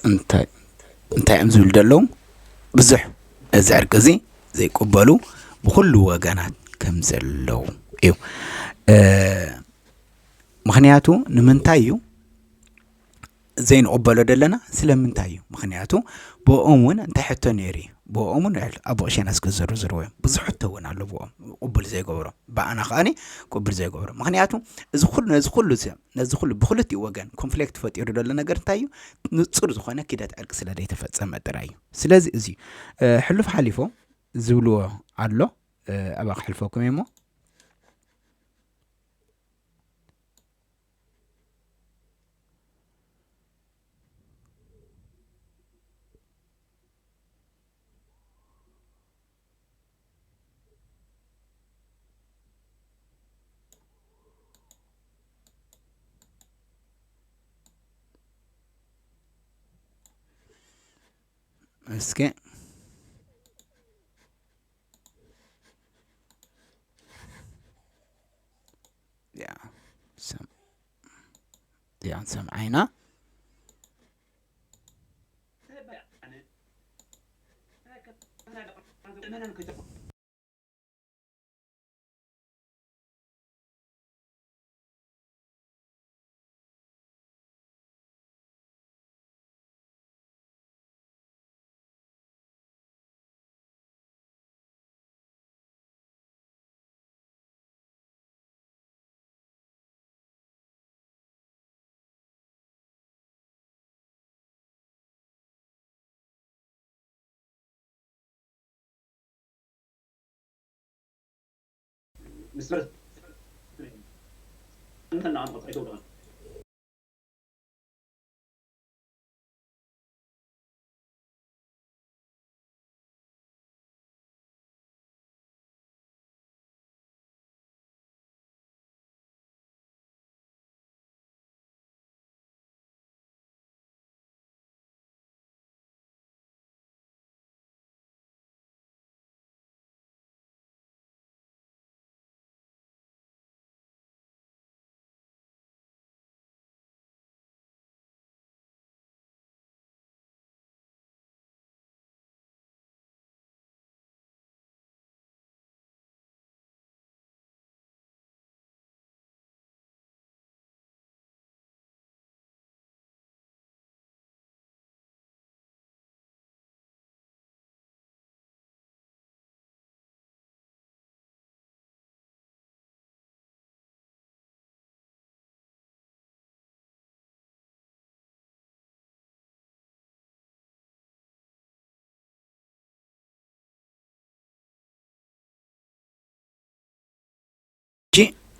እንታይ እንታይ እዮም ዝብሉ ዘለዉ? ብዙሕ እዚ ዕርቂ እዚ ዘይቅበሉ ብኹሉ ወገናት ከም ዘለዉ እዩ። እ፣ ምኽንያቱ ንምንታይ እዩ ዘይንቕበሎ ዘለና? ስለምንታይ እዩ? ምኽንያቱ ብኦም እውን እንታይ ሕቶ ነይሩ እዩ? ብኦም እውን ኣቦ ቀሺ ዮናስ ክዝርዝርዎ እዮም። ብዙሕ ሕቶ እውን ኣሎ ብኦም ቅቡል ዘይገብሮ፣ ብኣና ከኣኒ ቅቡል ዘይገብሮ። ምኽንያቱ እዚ ኩሉ፣ ነዚ ኩሉ ሰብ፣ ነዚ ኩሉ ብክልቲኡ ወገን ኮንፍሊክት ፈጢሩ ዘሎ ነገር እንታይ እዩ? ንጹር ዝኾነ ኪዳት ዕርቂ ስለ ዘይተፈጸመ ጥራይ እዩ። ስለዚ እዚ፣ እ፣ ሕሉፍ ሓሊፎም ዝብልዎ ኣሎ፣ እ፣ ኣብኣ ክሕልፈኩም እየ እሞ። እስኪ ያ፣ ሰም-፣ ያ፣ ሰምዓይና።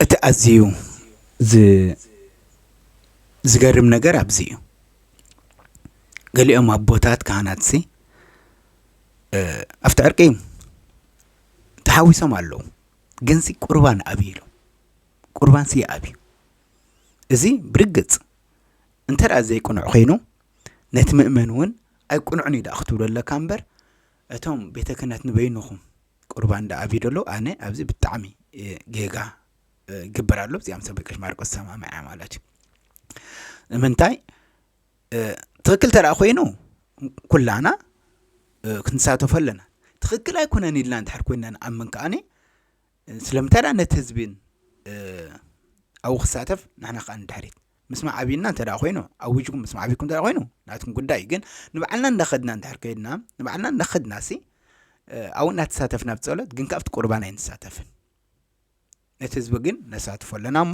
እቲ ኣዝዩ ዝ-፣ ዝገርም ነገር ኣብዚ እዩ። ገሊኦም ኣቦታት ካህናትሲ፣ እ፣ ኣብቲ ዕርቂ ተሓዊሶም ኣለዉ፣ ግንሲ ቁርባን ኣብዩ ኢሎም። ቁርባንሲ ይኣብዩ። እዚ ብርግጽ እንተ ደኣ ዘይቅኑዕ ኾይኑ፣ ነቲ ምእመን እውን ኣይቅኑዕን እዩ ደኣ ክትብሎ ኣለካ እምበር፣ እቶም ቤተ ክህነት ንበይንኹም ቁርባን ደኣ ኣብዩ ደሎ፣ ኣነ ኣብዚ ብጣዕሚ፣ እ፣ ጌጋ፣ እ፣ ይግበር ኣሎ። እዚኣ ምስ ኣቦ ቀሺ ማርቆስ ዝሰማምዕ እያ ማለት እዩ። ንምንታይ? እ፣ ትኽክል እንተ ደኣ ኾይኑ፣ ኩላና፣ እ፣ ክንሳተፎ ኣለና። ትኽክል ኣይኮነን ኢልና እንድሕር ኮይንና ንኣምን ከኣኒ፣ ስለምንታይ ደኣ ነቲ ህዝብን፣ እ፣ ኣብኡ ክሳተፍ ንሕና ከኣ ንድሕሪት? ምስማዕ ኣብዩና እንተ ደኣ ኮይኑ፣ ኣዊጅኩም ምስማዕ ኣብይኩም እንተ ደኣ ኮይኑ፣ ናትኩም ጉዳይ እዩ። ግን ንባዕልና እንዳኸድና እንድሕር ከይድና፣ ንባዕልና እንዳኸድናሲ፣ እ፣ ኣብኡ እናተሳተፍና ብጸሎት፣ ግን ከኣ ኣብቲ ቁርባን ኣይንሳተፍን። ነቲ ህዝቢ ግን ነሳትፎ ኣለና እሞ፣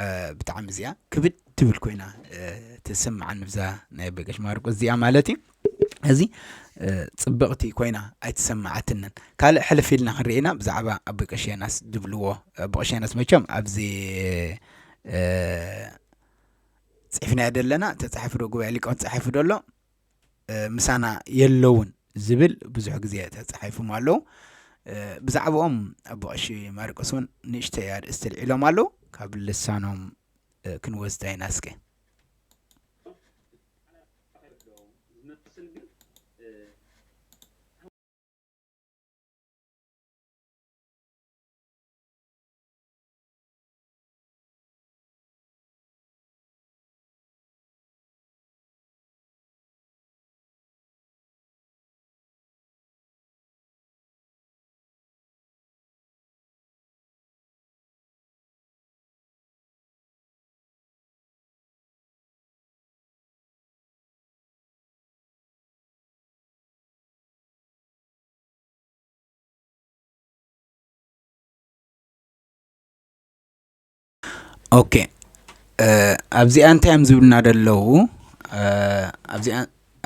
እ፣ ብጣዕሚ እዚኣ ክብድ ትብል ኮይና፣ እ፣ ትስምዓኒ ብዛ ናይ ኣቦይ ቀሺ ማርቆስ እዚኣ ማለት እዩ። እዚ፣ እ፣ ጽብቕቲ ኮይና ኣይተሰማዓትንን። ካልእ ሕልፍ ኢልና ክንርኢ ኢና ብዛዕባ ኣቦይ ቀሺ ዮናስ ዝብልዎ፣ ኣቦ ቀሺ ዮናስ መቸም ኣብዚ፣ እ፣ ጽሒፍናዮ ደለና፣ ተጻሒፉ ዶ ጉባኤ ሊቃውንት ተጻሒፉ ዶ ኣሎ፣ እ፣ ምሳና የለውን ዝብል ብዙሕ ግዜ ተጻሒፎም ኣለዉ። እ፣ ብዛዕባኦም ኣቦ ቀሺ ማርቆስ እውን ንእሽተይ ኣርእስቲ ኣልዒሎም ኣለዉ። ካብ ልሳኖም እ፣ ክንወስዳ ኢና እስከ። ኦኬ፣ ኣብዚኣ እንታይ እዮም ዝብልና ዘለዉ?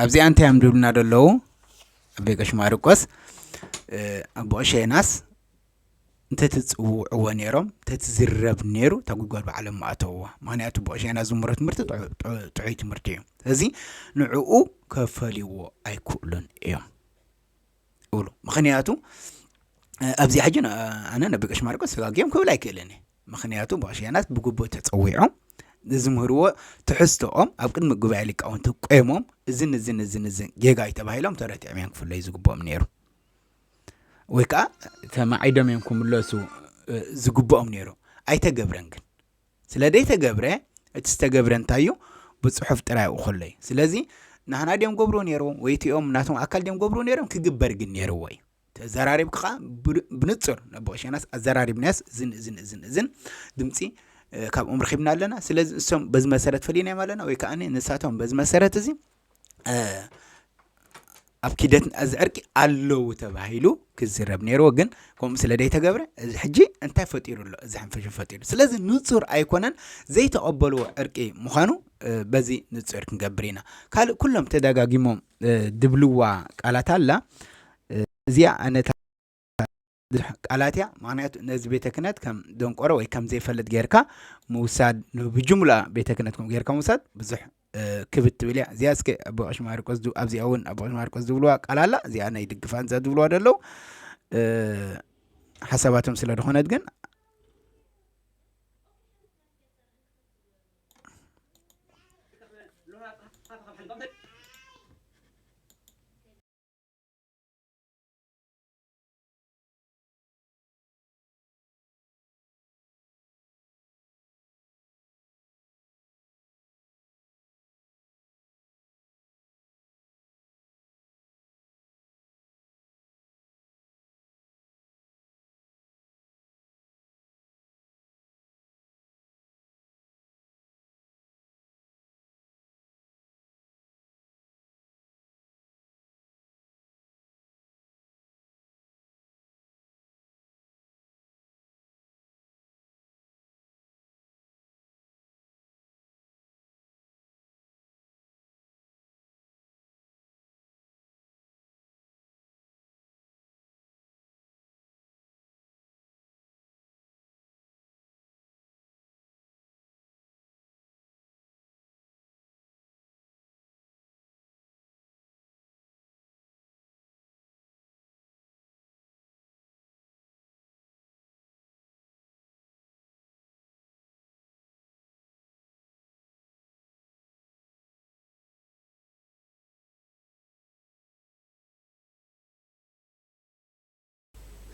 ኣብዚኣ እንታይ እዮም ዝብልና ዘለዉ? ኣቤ ቀሽ ማርቆስ፣ ኣቦ ቀሽ ዮናስ እንተትፅውዕዎ ነይሮም፣ እንተትዝረብ ነይሩ፣ እታ ጉድጓድ ብዓለም ምኣተውዋ። ምኽንያቱ ኣቦ ቀሽ ዮናስ ዝምህሮ ትምህርቲ ጥዑይ ትምህርቲ እዩ። ስለዚ ንዕኡ ከፈልይዎ ኣይክእሉን እዮም። እብሉ። ምኽንያቱ ኣብዚ ሕጂ ኣነ ነቢ ቀሽ ማርቆስ ተጋግዮም ክብል ኣይክእልን እየ። ምኽንያቱ ኣቦ ቀሽ ዮናስ ብግቡእ ተፀዊዖም ዝምህርዎ ትሕዝቶኦም ኣብ ቅድሚ ጉባኤ ሊቃውንቲ ቆይሞም እዝን እዝን እዝን እዝን ጌጋ እዩ ተባሂሎም ተረቲዖም እዮም ክፍለዩ ዝግብኦም ነይሩ። ወይ ከዓ ተማዒዶም እዮም ክምለሱ ዝግብኦም ነይሩ። ኣይተገብረን ግን። ስለ ዘይተገብረ፣ እቲ ዝተገብረ እንታይ እዩ? ብፅሑፍ ጥራይ ኣብኡ ከሎ እዩ። ስለዚ ናህና ድዮም ገብርዎ ነይርዎም ወይ እቲኦም ናቶም ኣካል ድዮም ገብርዎ ነይሮም? ክግበር ግን ነይርዎ እዩ። ተዘራሪብካ ከዓ ብንፁር ነቦ ቀሽ ዮናስ ኣዘራሪብናዮስ እዝን እዝን እዝን እዝን ድምፂ ካብኦም ረኺብና ኣለና። ስለዚ እሶም በዚ መሰረት ፈሊናዮም ኣለና ወይ ከዓ ንሳቶም በዚ መሰረት እዚ ኣብ ኪደት እዚ ዕርቂ ኣለዉ ተባሂሉ ክዝረብ ነይርዎ። ግን ከምኡ ስለ ዘይተገብረ እዚ ሕጂ እንታይ ፈጢሩ ኣሎ? እዚ ሕንፍሽን ፈጢሩ። ስለዚ ንጹር ኣይኮነን፣ ዘይተቐበልዎ ዕርቂ ምዃኑ በዚ ንጹር ክንገብር ኢና። ካልእ ኩሎም ተደጋጊሞም ድብልዋ ቃላት ኣላ። እዚኣ ኣነታ ቃላት እያ። ምኽንያቱ ነዚ ቤተ ክህነት ከም ደንቆሮ ወይ ከም ዘይፈልጥ ጌርካ ምውሳድ፣ ብጅምላ ቤተ ክህነት ከም ጌርካ ምውሳድ ብዙሕ ክብድ ትብል እያ። እዚኣ እስከ ኣቦ ቀሽ ማርቆስ ዝ-፣ ኣብዚኣ እውን ኣቦ ቀሽ ማርቆስ ዝብልዋ ቃል ኣላ። እዚኣ ናይ ድግፋ ንዛ ዝብልዋ ደለዉ ሓሳባቶም ስለ ዝኾነት ግን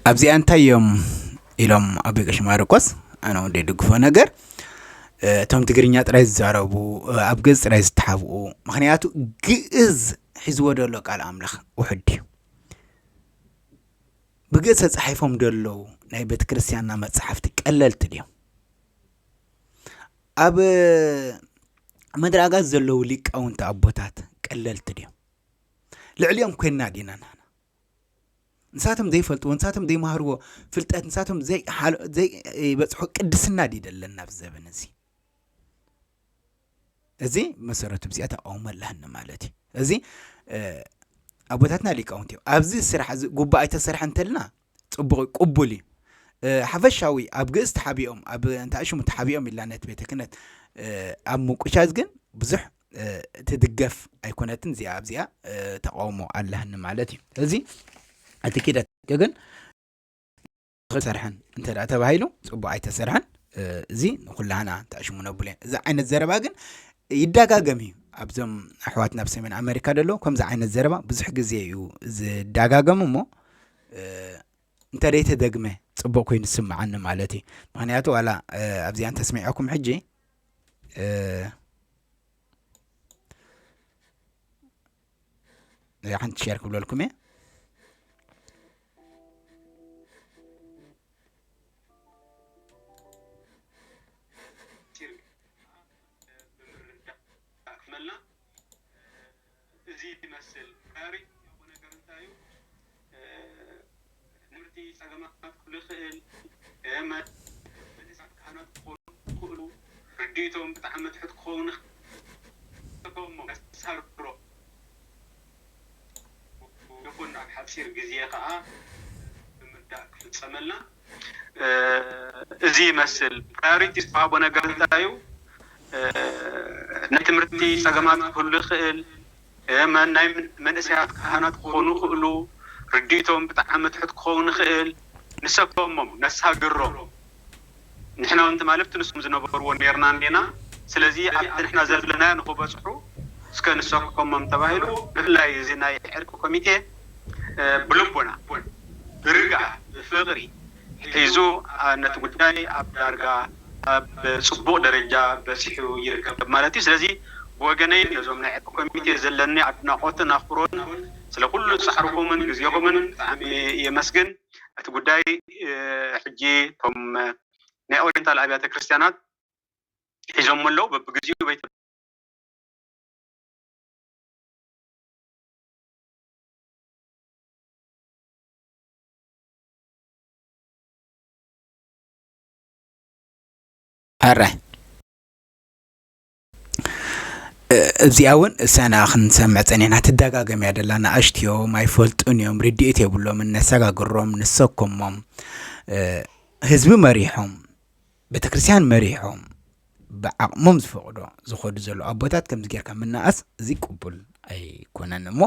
ኣብዚኣ እንታይ እዮም ኢሎም ኣቦይ ቀሺ ማርቆስ? ኣነ እውን ዘይድግፎ ነገር፣ እ፣ እቶም ትግርኛ ጥራይ ዝዛረቡ፣ እ፣ ኣብ ግእዝ ጥራይ ዝተሓብኡ፣ ምኽንያቱ ግእዝ ሒዝዎ ዘሎ ቃል ኣምላኽ ውሑድ ድዩ? ብግእዝ ተጻሒፎም ዘለዉ ናይ ቤተ ክርስቲያንና መጻሕፍቲ ቀለልቲ ድዮም? ኣብ መድረኣጋት ዘለዉ ሊቃውንቲ ኣቦታት ቀለልቲ ድዮም? ልዕሊኦም ኮይንና ዲና ንሕና? ንሳቶም ዘይፈልጥዎ፣ ንሳቶም ዘይመሃርዎ ፍልጠት፣ ንሳቶም ዘይሓል-፣ ዘይበጽሖ ቅድስና ድዩ ደለና ኣብዚ ዘበን እዚ? እዚ መሰረቱ ብዚኣ ተቃውሞ ኣለኒ ማለት እዩ። እዚ፣ እ፣ ኣቦታትና ሊቃውንቲ እዮም። ኣብዚ ስራሕ እዚ ጉባኤ ተሰርሐ እንተልና ጽቡቕ እዩ፣ ቅቡል እዩ። እ፣ ሓፈሻዊ ኣብ ግእዝ ተሓቢኦም፣ ኣብ እንታይ ሽሙ ተሓቢኦም ኢላ ነቲ ቤተ ክህነት፣ እ፣ ኣብ ምቁሻዝ ግን ብዙሕ፣ እ፣ ትድገፍ ኣይኮነትን። እዚኣ ኣብዚኣ፣ እ፣ ተቃውሞ ኣለኒ ማለት እዩ። እዚ እቲ ኪደት ግን ተሰርሐን እንተ ደኣ ተባሂሉ ጽቡቕ ኣይተሰርሐን። እ፣ እዚ ንኹላህና ተኣሽሙ ነብሎ እየ። እዚ ዓይነት ዘረባ ግን ይደጋገም እዩ። ኣብዞም ኣሕዋትና ኣብ ሰሜን ኣመሪካ ዘለዉ ከምዚ ዓይነት ዘረባ ብዙሕ ግዜ እዩ ዝደጋገም እሞ፣ እ፣ እንተ ደይተደግመ ጽቡቕ ኮይኑ ዝስምዓኒ ማለት እዩ። ምኽንያቱ ዋላ፣ እ፣ ኣብዚኣ እንተስሚዐኩም ሕጂ፣ እ፣ እዚኣ ሓንቲ ሼር ክብለልኩም እየ። ብምርዳእ ክመልና እዚ ይመስል። ዳሪ ነገር እንታይ እዩ? ትምህርቲ ጸገማት ክህሉ ይኽእል። መ-፣ መነሳት ካህናት ክኾኑ ይኽእሉ። ርድኢቶም ብጣዕሚ ትሑት ክኸውን ይኽእል። ነሳርሮ ይኹን ኣብ ሓፂር ግዜ ከዓ ብምርዳእ ክፍፀመልና። እዚ ይመስል። ፕራዮሪቲ ዝተዋህቦ ነገር እንታይ እዩ? ናይ ትምህርቲ ፀገማት ክህሉ ይኽእል። መንእሰያት ካህናት ክኾኑ ይኽእሉ። ርድኢቶም ብጣዕሚ ትሑት ክኸውን ይኽእል። ንሰከሞም፣ ነሳግሮም። ንሕና እውን ትማሊ ኣብቲ ንሶም ዝነበርዎ ኔርና እንዲና። ስለዚ ኣብቲ ንሕና ዘለናዮ ንኽበፅሑ እስከ ንሰከሞም ተባሂሉ። ብፍላይ እዚ ናይ ዕርቂ ኮሚቴ ብልቦና፣ ብርግኣ፣ ብፍቕሪ ሒዙ ነቲ ጉዳይ ኣብ ዳርጋ ኣብ ፅቡቕ ደረጃ በፂሑ ይርከብ ማለት እዩ። ስለዚ ብወገነይ ነዞም ናይ ዕርቂ ኮሚቴ ዘለኒ ኣድናቖትን ኣኽብሮትን ስለ ኩሉ ፃዕርኹምን ግዜኹምን ብጣዕሚ የመስግን። እቲ ጉዳይ ሕጂ እቶም ናይ ኦሪንታል ኣብያተ ክርስቲያናት ሒዞም ኣለዉ። በብግዚኡ ቤተ ኣራይ እዚኣ እውን እሳና ክንሰምዕ ፀኒሕና። ትደጋገም እያ ደላ። ንኣሽትዮም ኣይፈልጡን እዮም፣ ርድኢት የብሎምን። ነሰጋግሮም፣ ንሰከሞም፣ ህዝቢ መሪሖም፣ ቤተክርስትያን መሪሖም፣ ብዓቕሞም ዝፈቕዶ ዝኸዱ ዘለዉ ኣቦታት ከምዚ ጌርካ ምንኣስ እዚ ቅቡል ኣይኮነን። እሞ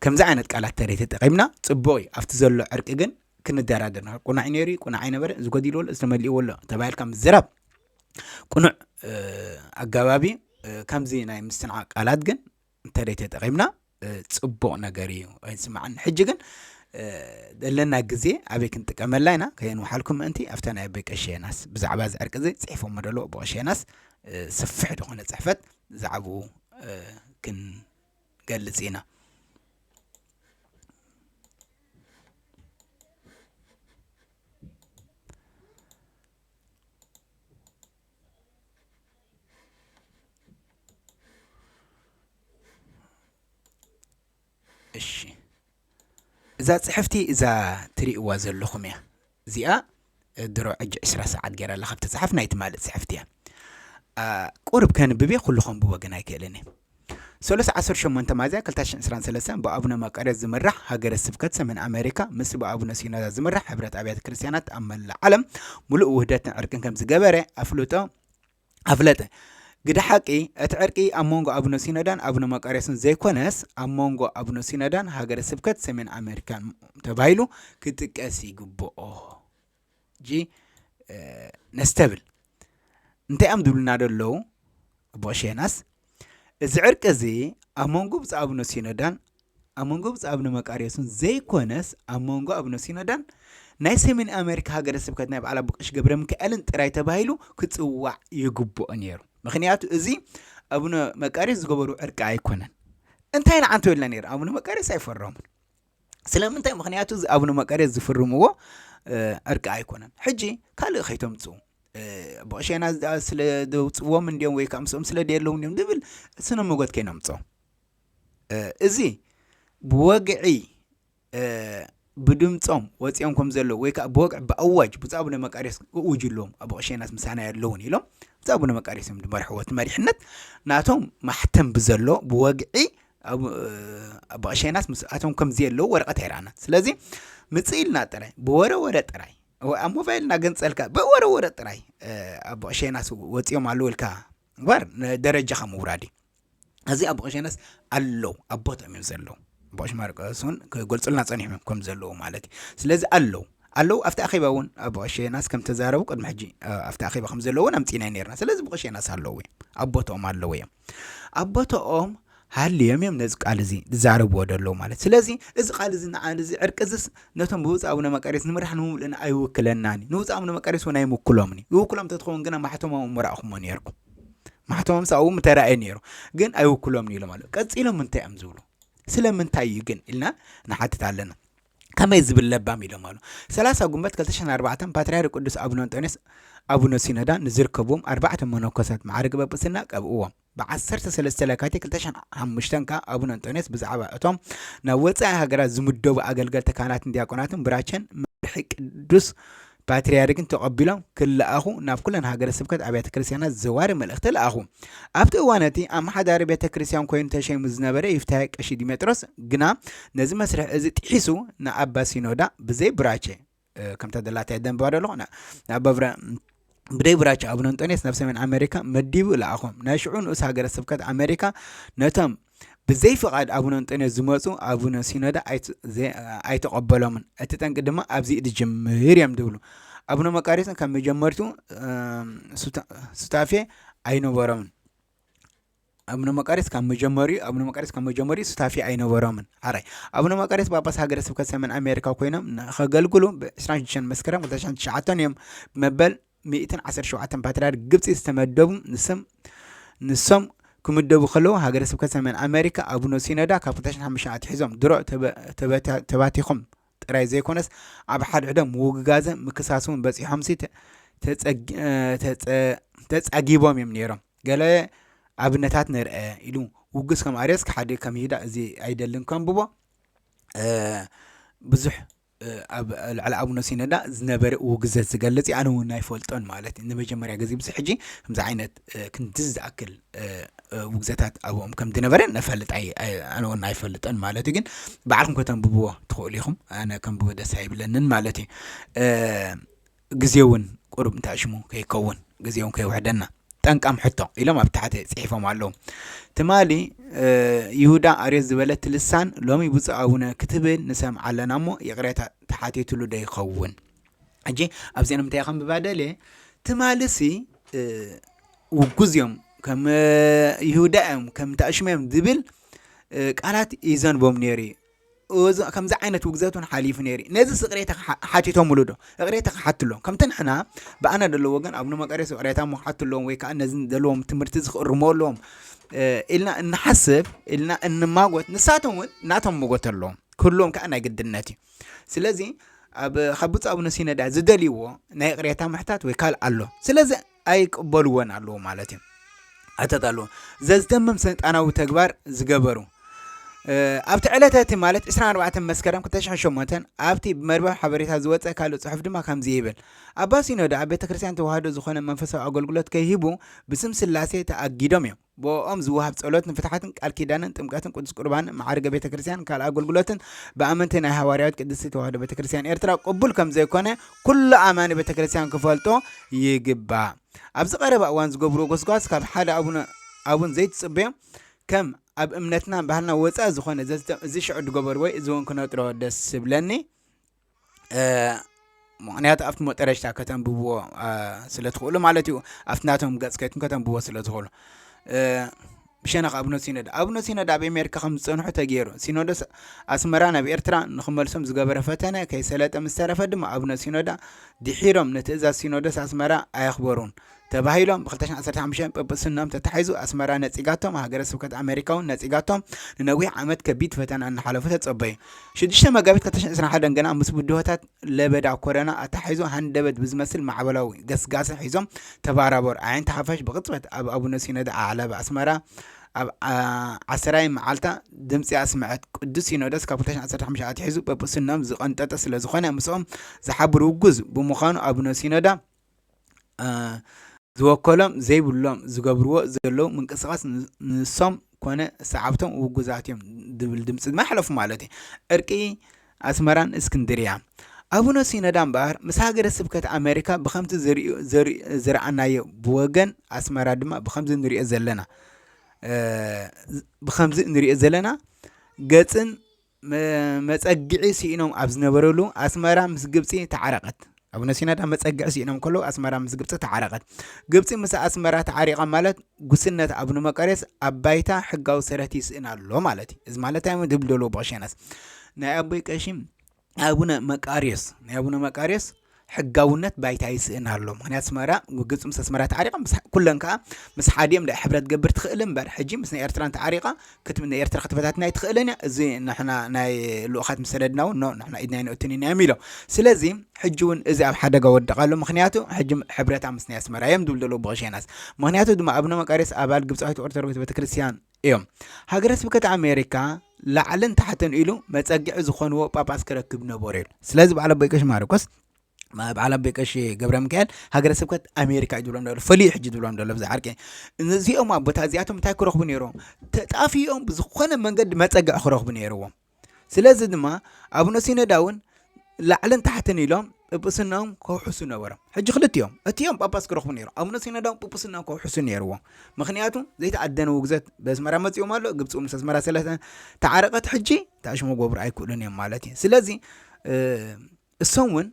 ከምዚ ዓይነት ቃላት ተረይ ተጠቒምና ጽቡቕ እዩ። ኣብቲ ዘሎ ዕርቂ ግን ክንደራደር ንኽእል። ቁናዕ እዩ ነይሩ፣ ቁናዕ ኣይነበረ፣ እዚ ጎዲልዎ ኣሎ፣ እዚ ተመሊእዎ ኣሎ ተባሂልካ ምዝራብ ቅኑዕ ኣገባብ እዩ። ከምዚ ናይ ምስትንዓቕ ቃላት ግን እንተደይ ተጠቒምና ጽቡቕ ነገር እዩ ኣይስማዕን። ሕጂ ግን ዘለና ግዜ ኣበይ ክንጥቀመላ ኢና ከየንውሓልኩም ምእንቲ ኣብታ ናይ ኣቦይ ቀሺ ዮናስ ብዛዕባ እዚ ዕርቂ እዚ ጽሒፎሞ ደለዉ ኣቦ ቀሺ ዮናስ ሰፊሕ ዝኾነ ጽሕፈት ዛዕብኡ ክንገልጽ ኢና። እሺ እዛ ጽሕፍቲ እዛ ትርእይዋ ዘለኹም እያ። እዚኣ ድሮ ዕጂ ዕስራ ሰዓት ገይራ ኣላ ካብ ተጻሓፍ ናይ ትማሊ ጽሕፍቲ እያ። ቁሩብ ከንብብ እየ፣ ኩሉ ከንብቦ ግን ኣይክእልን እየ። ሰሉስ ዓሰርተ ሸሞንተ ሚያዝያ ክልተ ሺሕ ዕስራን ሰለስተን ብኣቡነ መቃርዮስ ዝምራሕ ሃገረ ስብከት ሰሜን ኣሜሪካ ምስ ብኣቡነ ሲኖዳ ዝምራሕ ሕብረት ኣብያተ ክርስቲያናት ኣብ መላእ ዓለም ሙሉእ ውህደትን ዕርቅን ከም ዝገበረ ኣፍልጦ ኣፍለጠ። ግደ ሓቂ፣ እቲ ዕርቂ ኣብ መንጎ ኣቡነ ሲኖዳን ኣቡነ መቃርዮስን ዘይኮነስ፣ ኣብ መንጎ ኣቡነ ሲኖዳን ሃገረ ስብከት ሰሜን ኣሜሪካን ተባሂሉ ክጥቀስ ይግብኦ። ሕጂ ነስተብል። እንታይ እዮም ዝብሉና ዘለዉ? ኣቦ ቀሺ ዮናስ፣ እዚ ዕርቂ እዚ ኣብ መንጎ ብፁዕ ኣቡነ ሲኖዳን ኣብ መንጎ ብፁዕ ኣቡነ መቃርዮስን ዘይኮነስ ኣብ መንጎ ኣቡነ ሲኖዳን ናይ ሰሜን ኣሜሪካ ሃገረ ስብከት ናይ በዓል ኣቦ ቀሺ ገብረ ሚካኤልን ጥራይ ተባሂሉ ክጽዋዕ ይግብኦ ነይሩ። ምኽንያቱ እዚ ኣቡነ መቃርዮስ ዝገበርዎ ዕርቂ ኣይኮነን። እንታይ ንዓንተወልና ነይሩ? ኣቡነ መቃርዮስ ኣይፈረሙን። ስለምንታይ? ምኽንያቱ እዚ ኣቡነ መቃርዮስ ዝፍርምዎ ዕርቂ ኣይኮነን። ሕጂ ካልእ ከይተምጽኡ ኣቦ ቀሺ ዮናስ ስለ ዘውፅዎም እንዲዮም ወይ ከዓ ምስኦም ስለ ደየለዉ እንዲዮም ዝብል ስነ መጎት ከይነምፅኦ እዚ ብወግዒ ብድምፆም ወፂኦም ከም ዘለዉ ወይ ከዓ ብወግዒ ብኣዋጅ ብፁዕ ኣቡነ መቃርዮስ እውጅ ኣለዎም ኣቦ ቀሺ ዮናስ ምሳና የለውን ኢሎም ብፁዕ ኣቡነ መቃርዮስ እዮም ዝመርሕዎ እቲ መሪሕነት ናቶም ማሕተም ብዘሎ ብወግዒ ኣቦ ቀሺ ዮናስ ምስኣቶም ከምዚ የለዉ ወረቐት ኣይረኣናን ስለዚ ምፅእ ኢልና ጥራይ ብወረ ወረ ጥራይ ኣብ ሞባይል እናገንፀልካ ብወረ ወረ ጥራይ ኣቦ ቀሺ ዮናስ ወፂኦም ኣለዉ ኢልካ እምበር ንደረጃኻ ምውራድ እዩ። እዚ ኣቦ ቀሺ ዮናስ ኣለዉ ኣብ ቦትኦም እዮም ዘለዉ። ኣቦ ቀሺ ማርቆስ እውን ክገልፁልና ፀኒሖም እዮም ከም ዘለዉ ማለት እዩ። ስለዚ ኣለዉ ኣለዉ ኣብቲ ኣኼባ እውን ኣቦ ቀሺ ዮናስ ከም ተዛረቡ ቅድሚ ሕጂ ኣብቲ ኣኼባ ከም ዘለዉ እውን ኣምፂእና ነርና። ስለዚ ኣቦ ቀሺ ዮናስ ኣለዉ እዮም ኣብ ቦትኦም ኣለዉ እዮም ኣብ ቦትኦም ሃልዮም እዮም ነዚ ቃል እዚ ዝዛረብዎ ደለዉ ማለት ስለዚ እዚ ቃል እዚ ንዓል እዚ ዕርቂ እዚስ ነቶም ብብፁዕ ኣቡነ መቃርዮስ ንምራሕ ንምምልእና ኣይውክለናን እዩ። ንብፁዕ ኣቡነ መቃርዮስ እውን ኣይምውክሎምን እዩ። ይውክሎም እንተትኸውን ግና ማሕተሞም ምረእኹሞ ነይርኩም። ማሕተሞም ሳኡ ምተራእየ ነይሩ። ግን ኣይውክሎምን ኢሎም ኣለዉ። ቀጺሎም እንታይ እዮም ዝብሉ? ስለምንታይ እዩ ግን ኢልና ንሓትት ኣለና። ከመይ ዝብል ለባም ኢሎም ኣለዉ። ሰላሳ ጉንበት ክልተ ሽሕን ኣርባዕተን ፓትርያርክ ቅዱስ ኣቡነ እንጦንዮስ ኣቡነ ሲኖዳ ንዝርከብዎም ኣርባዕተ መነኮሳት ማዕርግ ጵጵስና ቀብእዎም። ብዓሰርተ ሰለስተ ለካቲት ክልተ ሽሕን ሓሙሽተን ከኣ ኣቡነ እንጦንዮስ ብዛዕባ እቶም ናብ ወጻኢ ሃገራት ዝምደቡ ኣገልገልቲ ካህናትን ዲያቆናትን ብራቸን መምርሒ ቅዱስ ፓትርያርክን ተቐቢሎም ክለኣኹ ናብ ኩለን ሃገረ ስብከት ኣብያተ ክርስቲያናት ዘዋሪ መልእኽቲ ለኣኹ። ኣብቲ እዋን እቲ ኣመሓዳሪ ቤተ ክርስቲያን ኮይኑ ተሸይሙ ዝነበረ ይፍታሄ ቀሺ ዲሜጥሮስ ግና ነዚ መስርሕ እዚ ጥሒሱ ንኣባ ሲኖዳ ብዘይ ብራቸ ከምታ ደላታ የደንባ ደለኹ ንኣባ ብደይ ብራቸ ኣቡነ እንጦንዮስ ናብ ሰሜን ኣሜሪካ መዲቡ ለኣኾም። ናይ ሽዑ ንኡስ ሃገረ ስብከት ኣሜሪካ ነቶም ብዘይ ፍቓድ ኣቡነ እንጦንዮስ ዝመፁ ኣቡነ ሲኖዳ ኣይተቐበሎምን። እቲ ጠንቂ ድማ ኣብዚ ዝጅምር እዮም ዝብሉ ኣቡነ መቃርዮስን ካብ መጀመርቱ ሱታፌ ኣይነበሮምን። ኣቡነ መቃርዮስ ካብ መጀመሪኡ ኣቡነ መቃርዮስ ካብ መጀመሪኡ ሱታፌ ኣይነበሮምን። ሓራይ ኣቡነ መቃርዮስ ጳጳስ ሃገረ ስብከት ሰሜን ኣሜሪካ ኮይኖም ከገልግሉ ብ ዕስራን ሽዱሽተን መስከረም ክልተ ሽሕን ትሽዓተን እዮም መበል ሚእትን ዓሰርተ ሸውዓተን ፓትርያርክ ግብፂ ዝተመደቡ ንሶም ንሶም ክምደቡ ከለዉ ሃገረ ስብከት ሰሜን ኣሜሪካ ኣቡነ ሲኖዳ ካብ ክልተ ሽሕን ሓሙሽተን ኣትሒዞም ድሮ ተባቲኾም ጥራይ ዘይኮነስ ኣብ ሓድሕዶም ውግጋዘ ምክሳስ እውን በፂሖምሲ ተፃጊቦም እዮም ነይሮም። ገለ ኣብነታት ንርአ ኢሉ ውጉዝ ከም ኣርዮስ ክሓዲ ከም ይሁዳ እዚ ኣይደልን ከንብቦ ብዙሕ ኣብ ልዕሊ ኣቡነ ሲኖዳ ዝነበረ ውግዘት ዝገልጽ እዩ። ኣነ እውን ኣይፈልጦን ማለት እዩ። ንመጀመርያ ግዜ ምስ ሕጂ ከምዚ ዓይነት ክንድዚ ዝኣክል ውግዘታት ኣብኦም ከም ዝነበረ ነፈልጥ ኣነ እውን ኣይፈልጠን ማለት እዩ። ግን ባዕልኩም ከተንብብዎ ትኽእሉ ኢኹም። ኣነ ከንብቦ ደስ ኣይብለንን ማለት እዩ። ግዜ እውን ቁሩብ እንተኣሽሙ ከይከውን ግዜ እውን ከይውሕደና ጠንቃም ሕቶ ኢሎም ኣብ ታሕቲ ጽሒፎም ኣለዉ። ትማሊ ይሁዳ ኣርዮስ ዝበለት ልሳን ሎሚ ብፁዕ ኣቡነ ክትብል ንሰምዓ ኣለና እሞ ይቕሬታ ተሓቲትሉ ዶ ይኸውን? ሕጂ ኣብዚአን እንታይ ከንብባ ደልየ ትማልሲ ውጉዝ እዮም ከም ይሁዳ እዮም ከም ተኣሽሞ እዮም ዝብል ቃላት ይዘንቦም ነይሩ እዩ። ከምዚ ዓይነት ውግዘት እውን ሓሊፉ ነይሩ። ነዚ ይቕሬታ ሓቲቶምሉ ዶ? ይቕሬታ ክሓትሎም ከምቲ ንሕና ብኣና ዘለዎ ወገን ኣቡነ መቃርዮስ ይቕሬታ ምክሓትሎም ወይ ከዓ ነዚ ዘለዎም ትምህርቲ ዝኽእርሞ ኣለዎም ኢልና እንሓስብ ኢልና እንማጎት ንሳቶም እውን ናቶም መጎት ኣለዎም። ክህልዎም ከዓ ናይ ግድነት እዩ። ስለዚ ኣብ ካብ ብፁዕ ኣቡነ ሲኖዳ ዝደልይዎ ናይ ይቕሬታ ምሕታት ወይ ካልእ ኣሎ። ስለዚ ኣይቅበልዎን ኣለዉ ማለት እዩ። ኣተጣሉ ዘዝደምም ሰይጣናዊ ተግባር ዝገበሩ ኣብቲ ዕለተ እቲ ማለት ዕስራን ኣርባዕተን መስከረም ክልተ ሽሕን ሸሞንተን ኣብቲ ብመርበብ ሓበሬታ ዝወፀ ካልእ ፅሑፍ ድማ ከምዚ ይብል። ኣባ ሲኖዳ ኣብ ቤተ ክርስቲያን ተዋህዶ ዝኾነ መንፈሳዊ ኣገልግሎት ከይህቡ ብስም ስላሴ ተኣጊዶም እዮም። ብኦም ዝወሃብ ጸሎት ንፍትሓትን ቃል ኪዳንን ጥምቀትን ቅዱስ ቁርባንን ማዕርገ ቤተ ክርስቲያን ካልእ ኣገልግሎትን ብኣመንቲ ናይ ሃዋርያዊት ቅድስቲ ተዋህዶ ቤተ ክርስቲያን ኤርትራ ቅቡል ከም ዘይኮነ ኩሉ ኣማኒ ቤተ ክርስቲያን ክፈልጦ ይግባእ። ኣብዚ ቀረባ እዋን ዝገብርዎ ጎስጓስ ካብ ሓደ ኣቡነ ኣቡን ዘይትጽበዮም ከም ኣብ እምነትና ባህልና ወፃእ ዝኾነ እዚ ሽዑ ዝገበርዎ እዚ እውን ክነጥሮ ደስ ዝብለኒ ምክንያቱ ኣብቲ መጠረሽታ ከተንብብዎ ስለ ትኽእሉ ማለት እዩ። ኣብቲ ናቶም ገፅ ከይትኩም ከተንብብዎ ስለ ትኽእሉ ብሸነኽ ኣቡነ ሲኖዳ ኣቡነ ሲኖዳ ኣብ ኣሜሪካ ከም ዝፀንሑ ተገይሩ ሲኖዶስ ኣስመራ ናብ ኤርትራ ንክመልሶም ዝገበረ ፈተነ ከይሰለጠ ምስ ተረፈ ድማ ኣቡነ ሲኖዳ ድሒሮም ንትእዛዝ ሲኖዶስ ኣስመራ ኣየኽበሩን ተባሂሎም ብ ክልተ ሽሕን ዓሰርተ ሓሙሽተን ጵጵስንኦም ተታሒዙ ኣስመራ ነጺጋቶም፣ ሃገረ ስብከት ኣሜሪካ እውን ነጺጋቶም ንነዊሕ ዓመት ከቢድ ፈተና እናሓለፉ ተጸበዩ። ሽዱሽተ መጋቢት ክልተ ሽሕን ዕስራን ሓደን ገና ምስ ብድሆታት ለበዳ ኮረና ኣታሒዙ ሃንደበት ብዝመስል ማዕበላዊ ገስጋሰ ሒዞም ተባራበሩ። ኣዒንቲ ሓፋሽ ብቕጽበት ኣብ ኣቡነ ሲኖዳ ዓዕላብ ኣስመራ ኣብ ዓሰራይ መዓልታ ድምጺ ኣስምዐት። ቅዱስ ሲኖዶስ ካብ ክልተ ሽሕን ዓሰርተ ሓሙሽተን ኣትሒዙ ጵጵስንኦም ዝቐንጠጠ ስለ ዝኾነ ምስኦም ዝሓብር ውጉዝ ብምዃኑ ኣቡነ ሲኖዳ ዝወከሎም ዘይብሎም ዝገብርዎ ዘለዉ ምንቅስቓስ ንሶም ኮነ ሰዓብቶም ውጉዛት እዮም ዝብል ድምፂ ድማ ይሕለፉ ማለት እዩ። ዕርቂ ኣስመራን እስክንድርያ ኣቡነ ሲኖዳ እምበኣር ምስ ሃገረ ስብከት ኣሜሪካ ብከምቲ ዝረኣናዮ ብወገን ኣስመራ ድማ ብከምዚ ንሪኦ ዘለና ብከምዚ ንሪኦ ዘለና ገፅን መጸግዒ ስኢኖም ኣብ ዝነበረሉ ኣስመራ ምስ ግብጺ ተዓረቐት። ኣቡነ ሲኖዳ መጸግዒ ስኢኖም ከለዉ ኣስመራ ምስ ግብጺ ተዓረቐት። ግብጺ ምስ ኣስመራ ተዓሪቓ ማለት ጉስነት ኣቡነ መቃርዮስ ኣብ ባይታ ሕጋዊ ሰረት ይስእን ኣሎ ማለት እዩ። እዚ ማለት እንታይ ድብል ደለዎ ብቐሸናስ ናይ ኣቦይ ቀሺ ኣቡነ መቃርዮስ ናይ ኣቡነ መቃርዮስ ሕጋውነት ባይታ ይስእን ኣሎ። ምክንያት ኣስመራ ግብፂ ምስ ኣስመራ ተዓሪቃ ኩለን ከዓ ምስ ሓዲኦም ዳ ሕብረት ገብር ትኽእል እምበር ሕጂ ምስ ናይ ኤርትራን ተዓሪቃ ንኤርትራ ክትበታትና ኣይትኽእልን እያ። እዚ ንሕና ናይ ልኡኻት ምስ ሰደድና እውን ኖ ንሕና ኢድና ኣይነእቱን ኢና እዮም ኢሎም። ስለዚ ሕጂ እውን እዚ ኣብ ሓደጋ ወድቕ ኣሎ። ምክንያቱ ሕጂ ሕብረታ ምስ ናይ ኣስመራ እዮም ዝብል ዘለዉ ብቐሸናስ። ምክንያቱ ድማ ኣቡነ መቃርዮስ ኣባል ግብፃዊት ኦርቶዶክስ ቤተክርስትያን እዮም። ሃገረ ስብከት ኣሜሪካ ላዕልን ታሕትን ኢሉ መፀግዒ ዝኾንዎ ጳጳስ ክረክብ ነበሩ ኢሉ። ስለዚ በዓል ኣቦይ ቀሺ ማርቆስ በዓል ኣቦይ ቀሺ ገብረ ሚካኤል ሃገረ ስብከት ኣሜሪካ እዩ ዝብሎም ዘሎ፣ ፈሊዩ ሕጂ ዝብሎም ዘሎ ብዛ ዓርቂ። እዚኦም ኣቦታት እዚኣቶም እንታይ ክረኽቡ ነይሮም? ተጣፊኦም ብዝኾነ መንገዲ መጸግዒ ክረኽቡ ነይርዎም። ስለዚ ድማ ኣቡነ ሲኖዳ እውን ላዕልን ታሕትን ኢሎም ጵጵስናኦም ከውሕሱ ነበሮም። ሕጂ ክልቲኦም እቲኦም ጳጳስ ክረኽቡ ነይሮም፣ ኣቡነ ሲኖዳ እውን ጵጵስናኦም ከውሕሱ ነይርዎም። ምክንያቱ ዘይተኣደነ ውግዘት በስመራ መጺኦም ኣሎ። ግብፂ ምስ ኣስመራ ስለ ተዓረቀት ሕጂ ታሽሞ ገብሩ ኣይክእሉን እዮም ማለት እዩ። ስለዚ እሶም እውን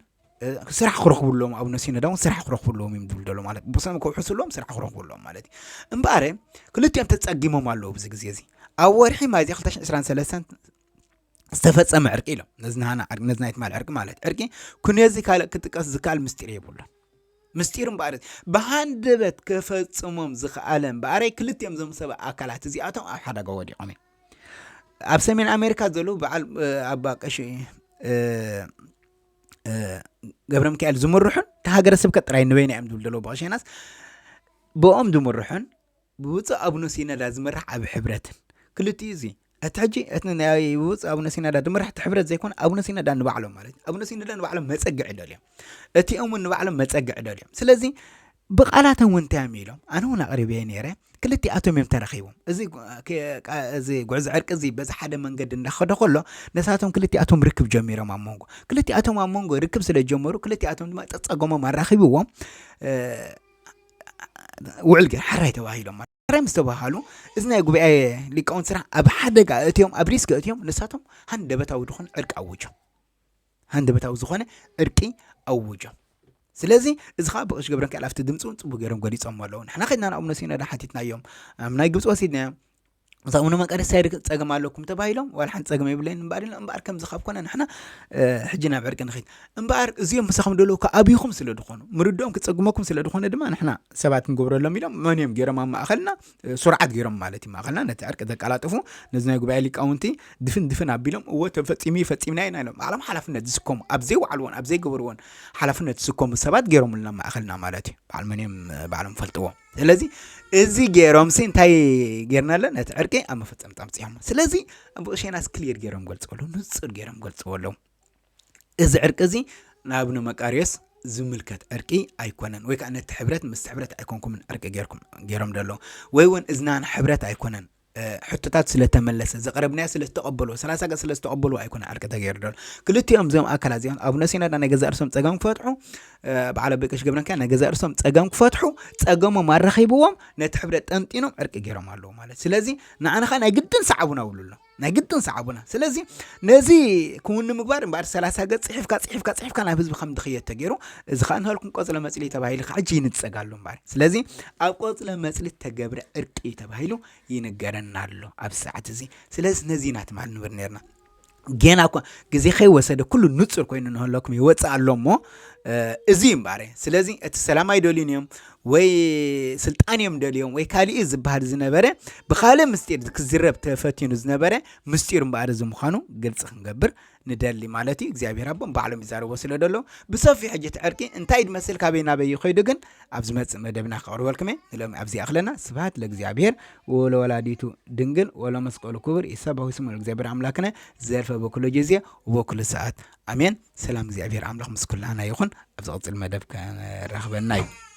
ስራሕ ክረኽቡ ኣለዎም፣ ኣቡነ ሲኖዳ እውን ስራሕ ክረኽቡ ኣለዎም እዮም ዝብል ዘሎ ማለት ብሰም ከውሕሱ ኣለዎም፣ ስራሕ ክረኽቡ ኣለዎም ማለት እዩ። እምበኣረ ክልቲኦም ተጸጊሞም ኣለዉ። ብዚ ግዜ እዚ ኣብ ወርሒ ሚያዝያ ክልተ ሽሕን ዕስራን ሰለስተን ዝተፈጸመ ዕርቂ ኢሎም። ነዚ ናህና ዕርቂ፣ ነዚ ናይ ትማል ዕርቂ ማለት ዕርቂ ኩነዚ ካልእ ክጥቀስ ዝከኣል ምስጢር የብሉን። ምስጢር እምበኣር ብሃንደበት ክፈጽሞም ዝኸኣለ እምበኣረይ ክልቲኦም ዞም ሰብ ኣካላት እዚኣቶም ኣብ ሓደጋ ወዲቖም እዮም። ኣብ ሰሜን ኣሜሪካ ዘለዉ በዓል ኣባ ቀሺ ገብረ ሚካኤል ዝምርሑን እቲ ሃገረ ስብከት ጥራይ ንበይና እዮም ዝብል ዘለዉ በቐሸናስ ብኦም ዝምርሑን ብብፁዕ ኣቡነ ሲኖዳ ዝምራሕ ዓቢ ሕብረትን ክልቲኡ እዚ እቲ ሕጂ እቲ ናይ ብብፁዕ ኣቡነ ሲኖዳ ዝምራሕ እቲ ሕብረት ዘይኮነ ኣቡነ ሲኖዳ ንባዕሎም ማለት እዩ። ኣቡነ ሲኖዳ ንባዕሎም መጸግዒ ደልዮም፣ እቲኦም እውን ንባዕሎም መጸግዒ ደልዮም። ስለዚ ብቓላቶም እውን እንታይ እዮም ኢሎም? ኣነ እውን ኣቕሪበዮ ነይረ። ክልቲኣቶም እዮም ተረኺቦም። እዚ ጉ- ከ- ቃ- እዚ ጉዕዞ ዕርቂ እዚ በዚ ሓደ መንገዲ እንዳኸደ ከሎ ነሳቶም ክልቲኣቶም ርክብ ጀሚሮም ኣብ መንጎ ክልቲኣቶም ኣብ መንጎ ርክብ ስለ ጀመሩ ክልቲኣቶም ድማ ጸጸገሞም ኣራኺብዎም ውዕል ገይር ሓራይ ተባሂሎም። ሕራይ ምስ ተባሃሉ እዚ ናይ ጉባኤ ሊቃውንት ስራሕ ኣብ ሓደጋ እትዮም ኣብ ሪስክ እትዮም ንሳቶም ሃንደበታዊ ዝኾነ ዕርቂ ኣውጆም። ሃንደበታዊ ዝኾነ ዕርቂ ኣውጆም። ስለዚ እዚ ከዓ ብቐሽ ገብረ ሚካኤል ኣብቲ ድምፂ እውን ፅቡቅ ገይሮም ገሊፆም ኣለዉ። ንሕና ከድና ንኣቡነ ሲኖዳ ሓቲትናዮም ኣብ ናይ ግብፂ ወሲድናዮም ምስ ኣቡነ መቃርዮስ እንታይ ርክ- ፀገም ኣለኩም ተባሂሎም ዋላ ሓንቲ ፀገም የብለይን እምበኣር ኢሎም እምበኣር ከምዚ ካብ ኮነ ንሕና ሕጂ ናብ ዕርቂ ንኸይድ እምበኣር እዚኦም ምሳኹም ደለዉ ከኣብይኹም ስለ ዝኾኑ ምርድኦም ክፀግመኩም ስለ ዝኾነ ድማ ንሕና ሰባት ንገብረሎም ኢሎም መን እዮም ገይሮም ኣብ ማእኸልና ስርዓት ገይሮም ማለት እዩ ማእኸልና ነቲ ዕርቂ ዘቀላጥፉ ነዚ ናይ ጉባኤ ሊቃውንቲ ድፍን ድፍን ኣቢሎም እዎ ተፈፂሙ እዩ ፈፂምና ኢና ኢሎም ባዕሎም ሓላፍነት ዝስከሙ ኣብ ዘይወዓልዎን ኣብ ዘይገበርዎን ሓላፍነት ዝስከሙ ሰባት ገይሮምልና ማእኸልና ማለት እዩ በዓል መን እዮም ባዕሎም ፈልጥዎ ስለዚ እዚ ገይሮምሲ እንታይ ገይርና ኣሎ ነቲ ዕርቂ ኣብ መፈፀምታ ኣምፅኦም ስለዚ ብቕሸናስ ክሊር ገይሮም ገልፅዎ ኣለዉ ንፁር ገይሮም ገልፅዎ ኣለዉ እዚ ዕርቂ እዚ ንኣብነ መቃርዮስ ዝምልከት ዕርቂ ኣይኮነን ወይ ከዓ ነቲ ሕብረት ምስ ሕብረት ኣይኮንኩምን ዕርቂ ገይርኩም ገይሮም ደሎ ወይ እውን እዝናን ሕብረት ኣይኮነን ሕቶታት ስለተመለሰ ዘቕረብናዮ ስለዝተቐበልዎ ሰላሳ ገጽ ስለዝተቐበልዎ ኣይኮነ ዕርቂ ተገይሩ ደሎ ክልቲኦም እዚኦም ኣካላት እዚኦም ኣቡነ ሲኖዳ ናይ ገዛእ ርእሶም ጸገም ክፈትሑ በዓል ኣቦይ ቀሺ ገብረንካ ናይ ገዛእ ርእሶም ጸገም ክፈትሑ ጸገሞም ኣራኺብዎም ነቲ ሕብረት ጠንጢኖም ዕርቂ ገይሮም ኣለዉ ማለት ስለዚ ንዓና ኸዓ ናይ ግድን ሰዓቡና ውሉሎ ናይ ግድን ሰዓቡና ስለዚ ነዚ ክውን ንምግባር እምበኣር ሰላሳ ገጽ ጽሒፍካ ጽሒፍካ ጽሒፍካ ናብ ህዝቢ ከም ድኽየድ ተገይሩ እዚ ኸዓ ንህልኩም ቆጽለ መጽሊ ተባሂሉ ኸዓ ሕጂ ይንጸጋሉ እምበኣር ስለዚ ኣብ ቆጽለ መጽሊ ተገብረ ዕርቂ ተባሂሉ ይንገረና ኣሎ ኣብዚ ሰዓት እዚ ስለዚ ነዚ ኢና ትማል ንብር ነርና ጌና እኳ ግዜ ከይወሰደ ኩሉ ንጹር ኮይኑ ንህለኩም ይወፅእ ኣሎ እሞ እዚ እዩ እምበኣረ ስለዚ እቲ ሰላም ኣይደልዩን እዮም ወይ ስልጣን እዮም ደልዮም ወይ ካልእ ዝበሃል ዝነበረ ብካልእ ምስጢር ክዝረብ ተፈቲኑ ዝነበረ ምስጢር እምበኣር እዚ ምዃኑ ግልፂ ክንገብር ንደሊ ማለት እዩ እግዚኣብሔር ኣቦም ባዕሎም ይዛረቦ ስለ ደሎ ብሰፊሕ ሕጂ እቲ ዕርቂ እንታይ ድመስል ካበይ ናበይ ይኸይዱ ግን ኣብ ዝመፅእ መደብና ከቕርበልኩም እየ ንሎሚ ኣብዚ ኣኽለና ስብሃት ለእግዚኣብሔር ወለወላዲቱ ድንግል ወለመስቀሉ ክቡር ይሰባሁ ስሙ ለእግዚኣብሔር ኣምላክነ ዘልፈ በኩሉ ጊዜ ወበኩሉ ሰዓት ኣሜን ሰላም እግዚኣብሔር ኣምላኽ ምስ ኩላና ይኹን ኣብ ዝቕፅል መደብ ከራኽበና እዩ